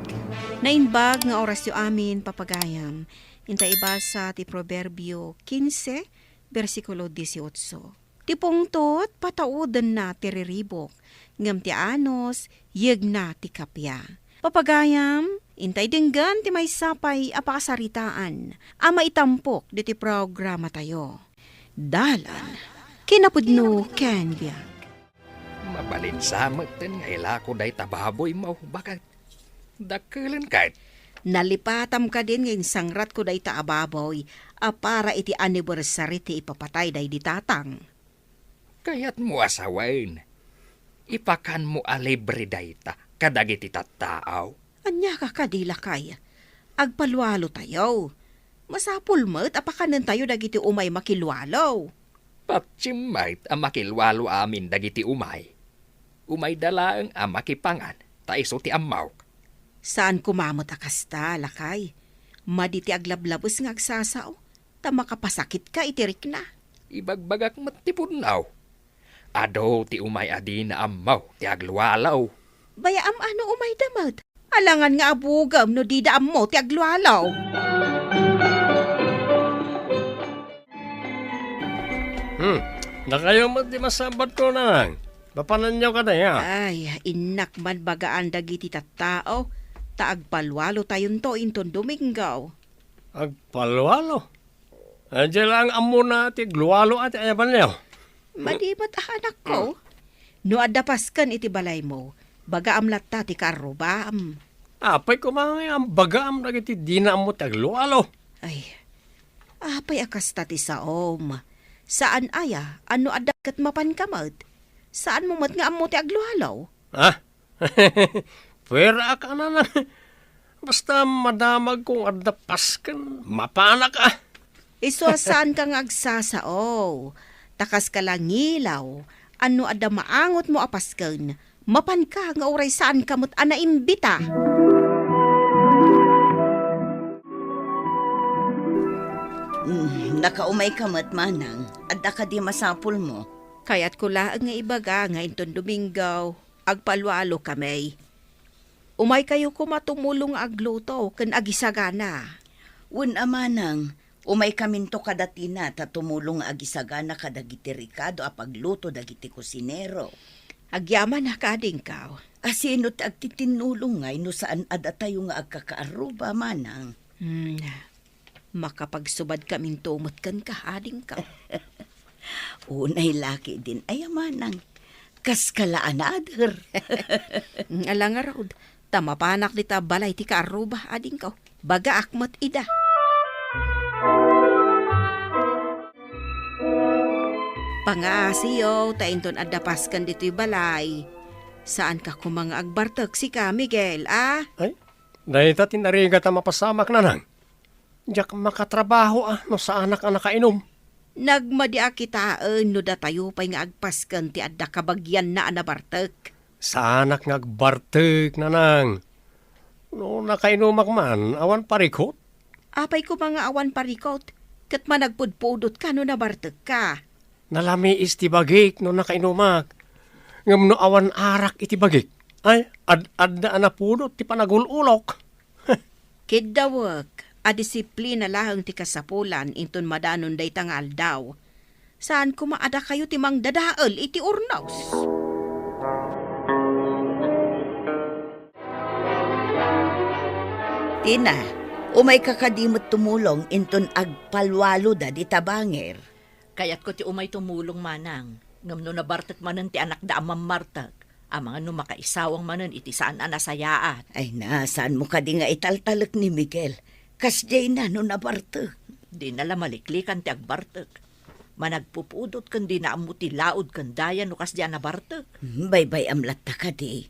Naimbag nga orasyo amin, papagayam. Inta ibasa ti Proverbio quince, bersikulo dieciocho. Ti pungtot, pataudenna ti riribuk, ngem ti anus, yegna ti kappia. Papagayam, intay denggen ti maysa pay a pakasaritaan a maitampok ditoy programatayo. Dalan, kinapudno ken biag. Mabalin sa metten nga ilako dayta baboymo, baket dakkelen ket. Nalipatam kadin nga insangratko dayta a baboy a para iti anniversary ti ipapatay daydi tatang. Kayatmo a sawen, ipakanmo a libre dayta kadagiti tattao? Ania ka kadi, lakay? Agpalualo tayo. Masapul met a pakanentayo dagiti umay makilualo. Patiem met a makilualo amin dagiti umay. Umayda laeng a makipangan, ta isu ti ammok. Saan koma met a kasta, lakay. Madi ti aglablabes nga agsasao, ta makapasakitka iti rikna. Ibagbagak met ti pudno. Adu ti umay a dina ammo ti aglualo. Bayaam a no umayda met. Alangan nga abugem no dida ammo ti aglualo. Hmm, dakayo met ti masabatko, nanang. Papananyo kadaya? Ay, innak man bagaan dagiti tattao, ta agpalualo tayonto inton Domingo. Agpalualo? Adda laeng ammona ti aglualo a ti ayabanyo. Madi met a, anakko. Hmm. No adda pasken iti balaymo, bagaam latta ti kaarrubam. Apay koma nga imbagaam dagiti dina ammo ti aglualo? Ay, apay a kasta ti saom? Saan aya a no adda ket mapanka met? Saanmo met nga ammo ti aglualo? Ha? Pueraak a, nanang. Basta madamagko nga adda pasken, mapanak a. Isu a saanka nga agsasao, ta kaska la ngilaw a no adda maangotmo a pasken, mapanka nga uray saanka met a naimbita. Mm, nakaumayka met, manang. Adda kadi masapulmo? Kayatko laeng nga ibaga nga inton Domingo, agpalualokami. Umaykayo koma tumulong nga agluto ken agisagana. Wen a, manang, umaykaminto kada Tina ta tumulong nga agisagana kadagiti rikado a pagluto dagiti kusinero. Agyamanak, adingko. A, sino ti agtitinnulong ngay no saan a datayo nga agkakaarruba, manang? Hmm. Makapagsubadkaminto met kenka, adingko. Unay la ketdin aya, manang. Kaskala a nader. Ala ngarud, ta mapanak dita balay ti kaarruba, adingko. Bagaak met ida. Pangaasiyo, ta inton adda pasken ditoy balay. Saanka koma nga agbartek sika, Miguel, a? Ay, dayta ti narigat a mapasamak, nanang. Diak makatrabaho a no saanak a nakainum. Nagmadi a kitaen no datayo pay nga agpasken ti adda kabagianna a nabartek. Saanak nga agbartek, nanang. No nakainumak man, awan parikot? Apay koma nga awan parikot? Ket managpudpudotka no nabartekka. Nalamiis ti bagik no nakainumak. Ngem no awan arak iti bagik, ay, ad-adda a napudot ti panagul-ulok. Kiddawek, a disiplina laeng ti kasapulan inton madanon dayta nga aldaw. Saan koma a dakayo ti mangdadael iti urnos. Tina, umayka kadi met tumulong inton agpalwaloda dita bangir? Kayatko ti umay tumulong, manang. Ngem no nabartek manen ti anakda a mammartek, amangan no makaisawang manen iti saan a nasayaat. Ay na, saanmo kadi nga italtalek ni Miguel? Kasdiay na no nabartek. Dina la maliklikan ti agbartek. Managpupudot ken dina ammo ti laud ken daya no kasdiay a nabartek. Hmm, baybay-am latta kadi.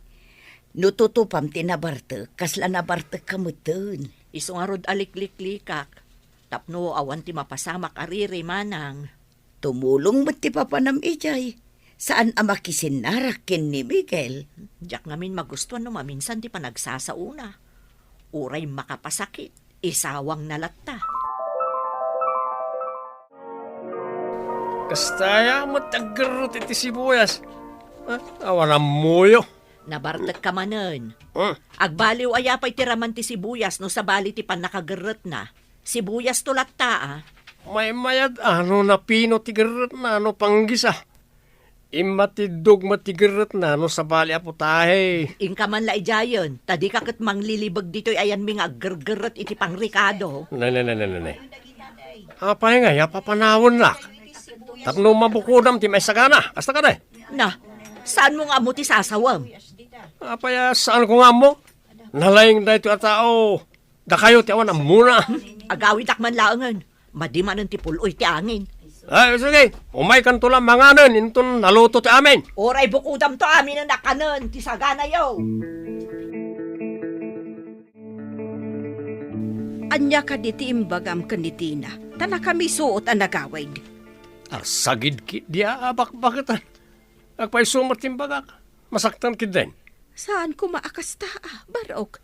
No tutupam ti nabartek, kasla nabartekka metten. Isu ngarud a likliklikak. Tapno awan ti mapasamak a riri, manang. Tumulong met ti papanam idiay. Saan a makisinnarak ken ni Miguel. Diak ngamin magustuan no maminsan ti panagsasaona. Uray makapasakit, isawangna latta. Kasta aya met aggerrot iti sibuyas. Ah, awan ammoyo. Nabartekka manen. Hmm. Agbaliw aya pay ti raman ti sibuyas no sabali ti pannakagerretna? Sibuyasto latta, a. Maymayat a no napino ti gerretna no panggisa. Immatiddog met ti gerretna no sabali a putahe. Inka man la idiayen, ta dika ket manglilibeg ditoy ayanmi nga aggergerret iti pangrikado. Ne, ne, ne, ne, ne, ne. Apay ngay a papanawennak? Tapno mabukodam ti maisagana. Kasta kadi? Na, saanmo nga ammo ti sasawem? Apay a saanko nga ammo? Nalaing daytoy a tao. Dakayo ti awan ammona. Agawidak man laengen. Madi manen ti pul-oy ti angin. Ay, sige. Umaykanto la manganen inton naluto ti amin. Uray bukodamto aminen a kanen ti saganayo. Ania kadi ti imbagam ken ni Tina, ta nakamisuot a nagawid? Arsagid ketdi a bakbaketan. Agpayso met ti imbagak. Masaktan ketdin. Saan koma a kasta, a, Barok.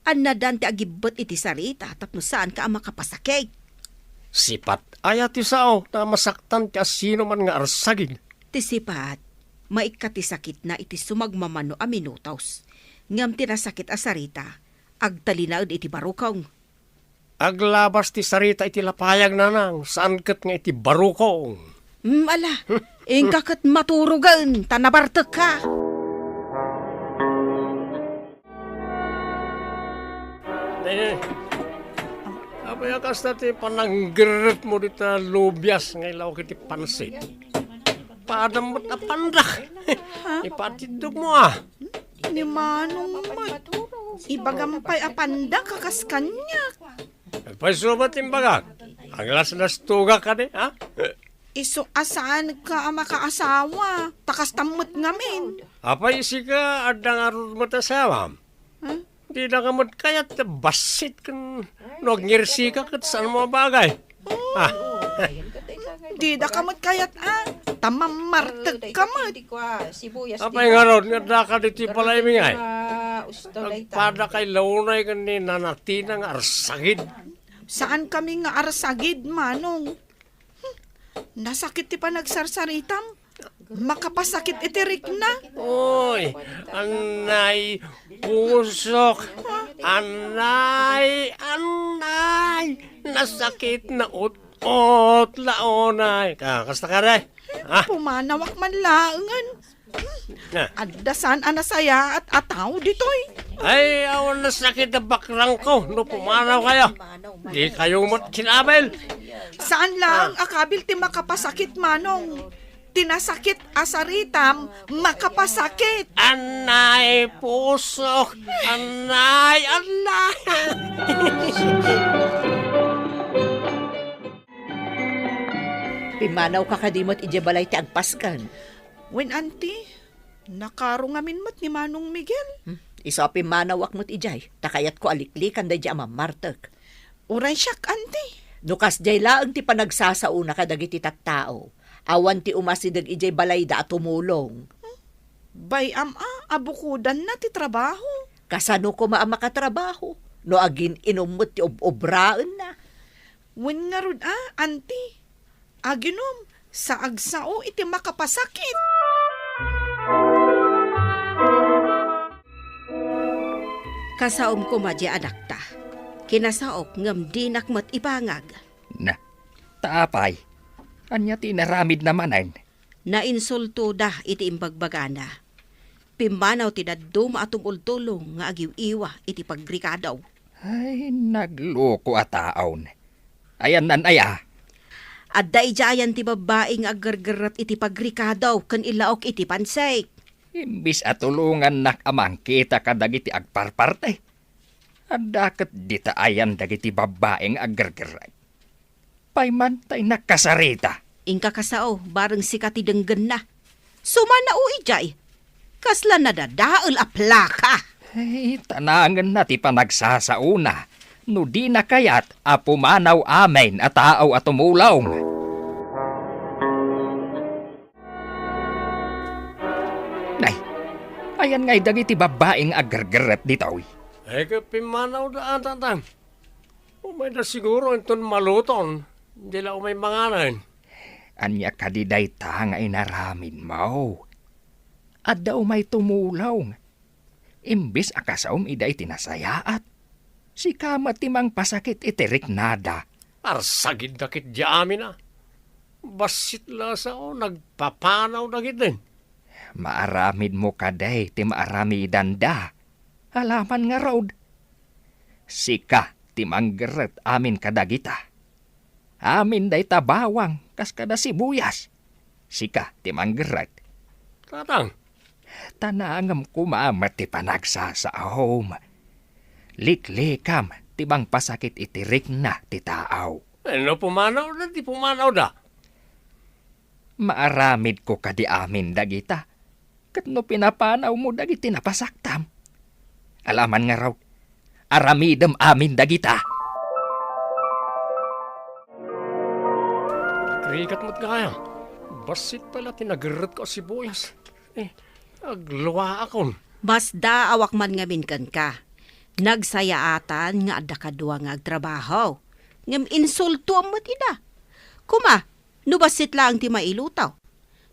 Annadan ti agibbet iti sarita tapno saanka a makapasakit. Sipat aya ti sao ta masaktan ti asinoman nga arsagid? Ti sipat, maikka ti sakitna iti sumagmamano a minutos. Ngem ti nasakit a sarita, agtalinaed iti barukong. Aglabas ti sarita iti lapayag, nanang, saan ket nga iti barukong. Hmm, ala, inka ket maturogen, ta nabartekka. Eh, apay a kasta ti pananggerretmo dita lubias nga ilawag iti pansit? Padam met a pandak. Ipatiddogmo, a. Ni Manong met. Ibagam pay a pandak a kas kaniak. Agpayso met ti imbagak. Aglaslas tugak kadi, a? Isu a saanka a makaasawa, ta kasta met ngamin. Apay isika, adda ngarud met asawam? Ha? Didaka met kayat ta bassit ken no agngirsi ka ket saanmo a bagay. Ah. Didaka met kayat, a, ta mammartegka met. Apay ngarud nga addaka ditoy balaymi ngay? Agpadakay la unay ken ni Nana Tina nga arsagid. Saankami nga arsagid, Manong. Nasakit ti panagsarsaritam. Makapasakit iti rikna. Oy, anay, pusok. Anay, anay, nasakit, naut-ot la unay. Ka, kasta kadi? Ah. Pumanawak man laengen. Na. Adda saan a nasayaat a tao ditoy. Ay, awan nasakit a bakrangko no pumanawkayo. Dikayo met kinabil. Saan laeng a kabil ti makapasakit, Manong. Ti nasakit a saritam, makapasakit. Anay, pusok. Anay, anay. Pimmanawka kadi met idiay balay ti agpasken? Wen, Auntie, nakaro ngamin met ni Manong Miguel. Hmm, isu a pimmanawak met idiay, ta kayatko a liklikan daydiay a mammartek. Uray siak, Auntie. No kasdiay laeng ti panagsasaona kadagiti tattao, awan ti umasideg idiay balayda a tumulong. Hmm? Bay-am a, a bukodanna ti trabaho. Kasano koma a makatrabaho no agin-inum met ti ob-obraenna? Wen ngarud a, Auntie. Aginom, sa agsao iti makapasakit. Kasaom koma diay anakta. Kinasaok ngem dinak met ibangag. Na, ta apay? Ania ti inaramidna manen? Nainsultoda iti imbagbagana. Pimmanaw ti dadduma a tumultulong nga agiw-iwa iti pagrikado. Ay, nagloko a taon. Ayannan aya? Adda idiay ayan ti babbai nga aggergerret iti pagrikado ken ilaok iti pansek. Imbis a tulongannak a mangkita kadagiti agparparte, adda ket dita ayan dagiti babbai nga aggergerret. Pay man tay nakasarita. Inka kasao, bareng sika ti denggenna. Sumanao idiay. Kasla nadadael a plaka. Ay, tanangenna ti panagsasaona no dina kayat a pumanaw amin a tao a tumulong. Nay, ayan ngay dagiti babbai nga aggergerret ditoy? Ay, ket pimmanawda a, Tatang. Umayda siguro inton maluton, di la umay manganen. Ania kadi dayta nga inaramidmo? Adda umay tumulong. Imbes a kasaom ida iti nasayaat, sika met ti mangpasakit iti riknada. Arsagidda ketdi amin a. Bassit la sao nagpapanaw dagiti. Maaramidmo kadi ti maaramidanda. Alaman ngarud, sika ti manggerret amin kadagita. Amin dayta bawang kas kada sibuyas, sika ti manggerret. Tatang. Tanangem koma met ti panagsasaom. Liklikam ti mangpasakit iti rikna ti tao. Eh, no pumanawda, ti pumanawda. Maaramidko kadi amin dagita, ket no pinapanawmo dagiti napasaktam. Alaman ngarud, aramidem amin dagita. Rigat met gayam. Bassit pay la ti nagerretko a sibuyas. Eh, agluaakon. Basda, awak man ngamin kenka. Nagsayaatan nga adda kadua nga agtrabaho. Ngem insultoam met ida. Kuma, no bassit laeng ti mailuto.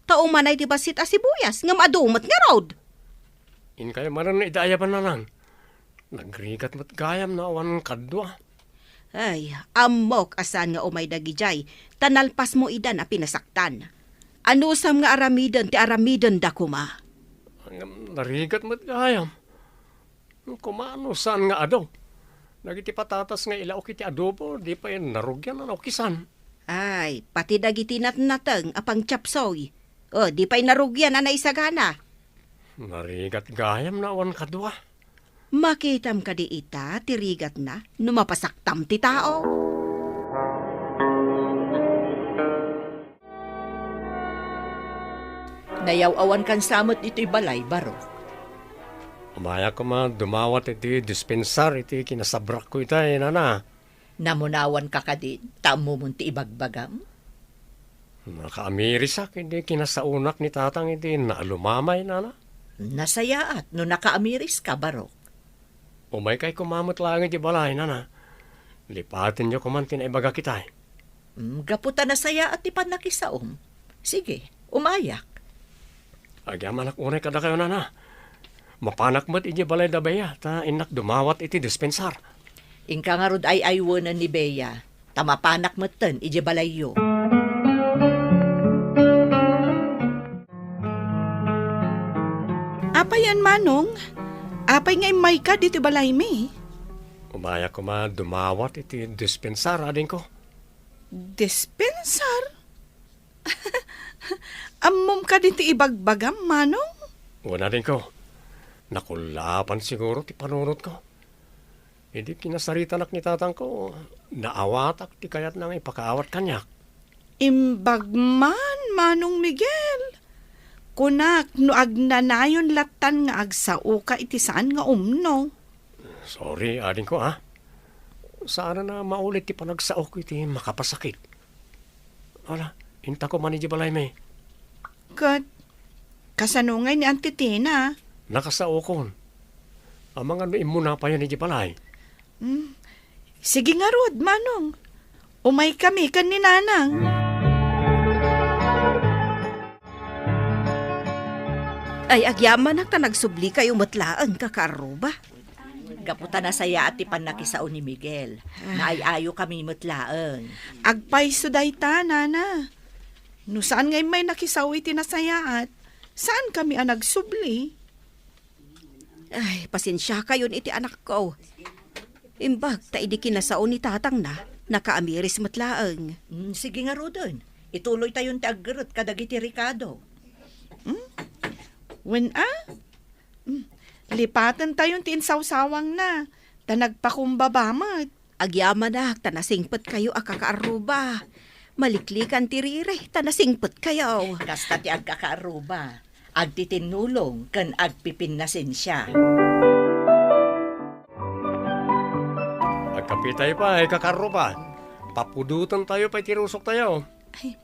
Ta umanay ti bassit a sibuyas, ngem adu met ngarud. Inkay manen ida aya bananan. Nagrigat met gayam no awan kadua. Ay, ammok a saan nga umay dagidiay, ta nalpasmo idan a pinasaktan. Anusam nga aramiden ti aramidenda koma? Ngem narigat met gayam. Kumano saan nga adu? Dagiti patatas nga ilaok iti adobo, di pay narugian a naukisan. Ay, pati dagiti natnateng a pangchapsoy, o, di pay narugian a naisagana. Narigat gayam no awan kadua. Makitam kadi ita ti rigatna no mapasaktam ti tao? Nayaw-awankan sa met ditoy balay, Barok. Umayak koma dumawat iti dispensar iti kinasabrakko itay, nana. Namunawanka kadi ta ammomon ti ibagbagam? Nakaamirisak idi kinasaonak ni Tatang iti naalumamay, nana. Nasayaat no nakaamiriska, Barok. Umaykay koma met laeng iti balay, nana. Lipatenyo koman ti naibagak itay. Mm, gapu ta nasayaat ti pannakisaom. Sige, umayak. Agyamanak unay kadakayo, nana. Mapanak met idiay balay da Bea, ta innak dumawat iti dispensar. Inka ngarud ay-aywenen ni Bea, ta mapanak metten idiay balayyo. Apay a, Manong? Apay nga immayka ditoy balaymi? Umayak koma dumawat iti dispensar, adingko. Dispensar? Ammom kadi ti ibagbagam, Manong? Wen, adingko. Nakullapan siguro ti panunotko. Idi kinasaritanak ni tatangko, naawatak ti kayatna nga ipakaawat kaniak. Imbag man, Manong Miguel. Kunak no agnanayon lattan nga agsaoka iti saan nga umno. Sorry, adingko, a. Saan a maulit ti panagsaok iti makapasakit. Ala, intako man idiay balaymi. Ket, kasano ngay ni Auntie Tina? Nakasaokon. Amangan no immuna payen idiay balay. Hmm. Sige ngarud, Manong. Umaykami ken ni Nanang. Ay, agyamanak ta nagsublikayo met laeng, kakaarruba. Gapu ta nasayaat ti pannakisao ni Miguel. Ah. Naay-ayo kami met laeng. Agpayso dayta, Nana. No saan nga immay nakisao iti nasayaat, saan kami a nagsubli. Ay, pasensiakayon iti anakko. Imbag ta idi kinasao ni tatangna, nakaamiris met laeng. Mm, sige ngaruden, ituloytayon ti aggerrek kadagiti rekado. Hmm? Wen a? Hmm. Lipatentayon ti insawsawangna, ta nagpakumbaba met. Agyamanak ta nasingpetkayo a kakaarruba. Maliklikan ti riri ta nasingpetkayo. Kasta ti agkakaarruba, agtitinnulong ken agpipinnasensia. Agkapitayo pay, kakaarruba. Papudotentayo pay ti rusoktayo. Ay,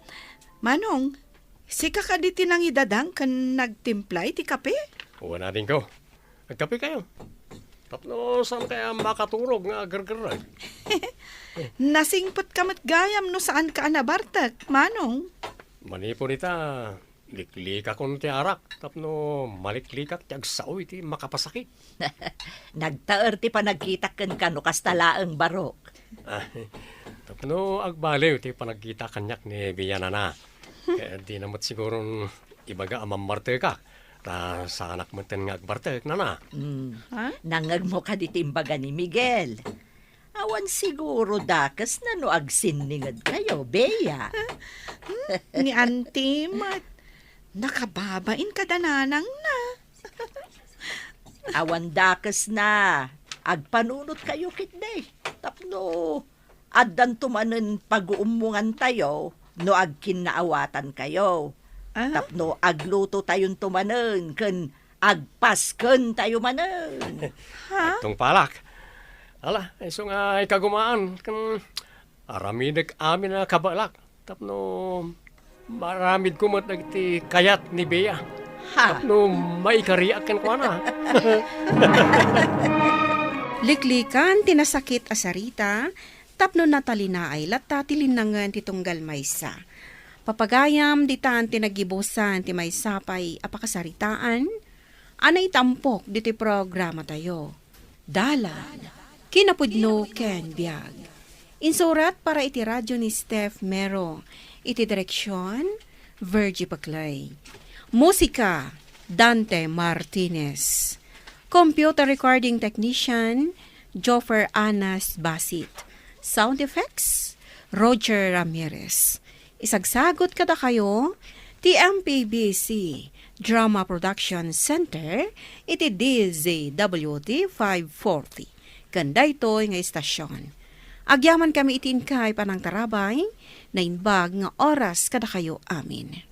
Manong, sika kadi ti nangidadang ken nagtimpla iti kape? Wen, adingko. Agkapekayo. Tapno saankayo a makaturog nga aggergerrek. Nasingpetka met gayam no saanka a nabartek, Manong. Manipud ita, liklikakon ti arak tapno maliklikak ti agsao iti makapasakit. Nagtaer ti panagkitak kenka no kasta laeng, Barok. Ah, tapno agbaliw ti panagkita kaniak ni Bea, Nana. Ket dina met siguron ibaga a mammartekak, ta saanak metten nga agbartek, Nana. Mm. Ha? Nangngegmo kadi ti imbaga ni Miguel? Awan siguro dakesna no agsinningedkayo, Bea. Hmm? Ni Auntie met, nakababain kada nanangna. Awan dakesna. Agpanunotkayo ketdi. Tapno addanto manen paguummongantayo no agkinnaawatankayo. Ah? Tapno aglutotayonto manen ken agpaskentayo manen. Ha? Tungpalak. Ala, isu nga ikagumaan ken aramidek amin a kabaelak. Tapno maaramidko met dagiti kayat ni Bea. Ha? Tapno maikariak kenkuana. Liklikan ti nasakit a sarita, tapno natalinaay latta ti linnangen ti tunggal maysa. Papagayam, ditan ti naggibusan ti maysa pay a pakasaritaan a naitampok ditoy programatayo. Dalan, kinapudno ken biag. Insurat para iti radio ni Steph Mero. Iti direksion, Virgie Paclay. Musika, Dante Martinez. Computer recording technician, Joffer Anas Basit. Sound effects, Roger Ramirez. Isagsagut kadakayo ti M P B C Drama Production Center iti D Z W T five forty ken daytoy nga istasion. Agyamankami iti inkay panangtarabay, naimbag nga oras kadakayo amin.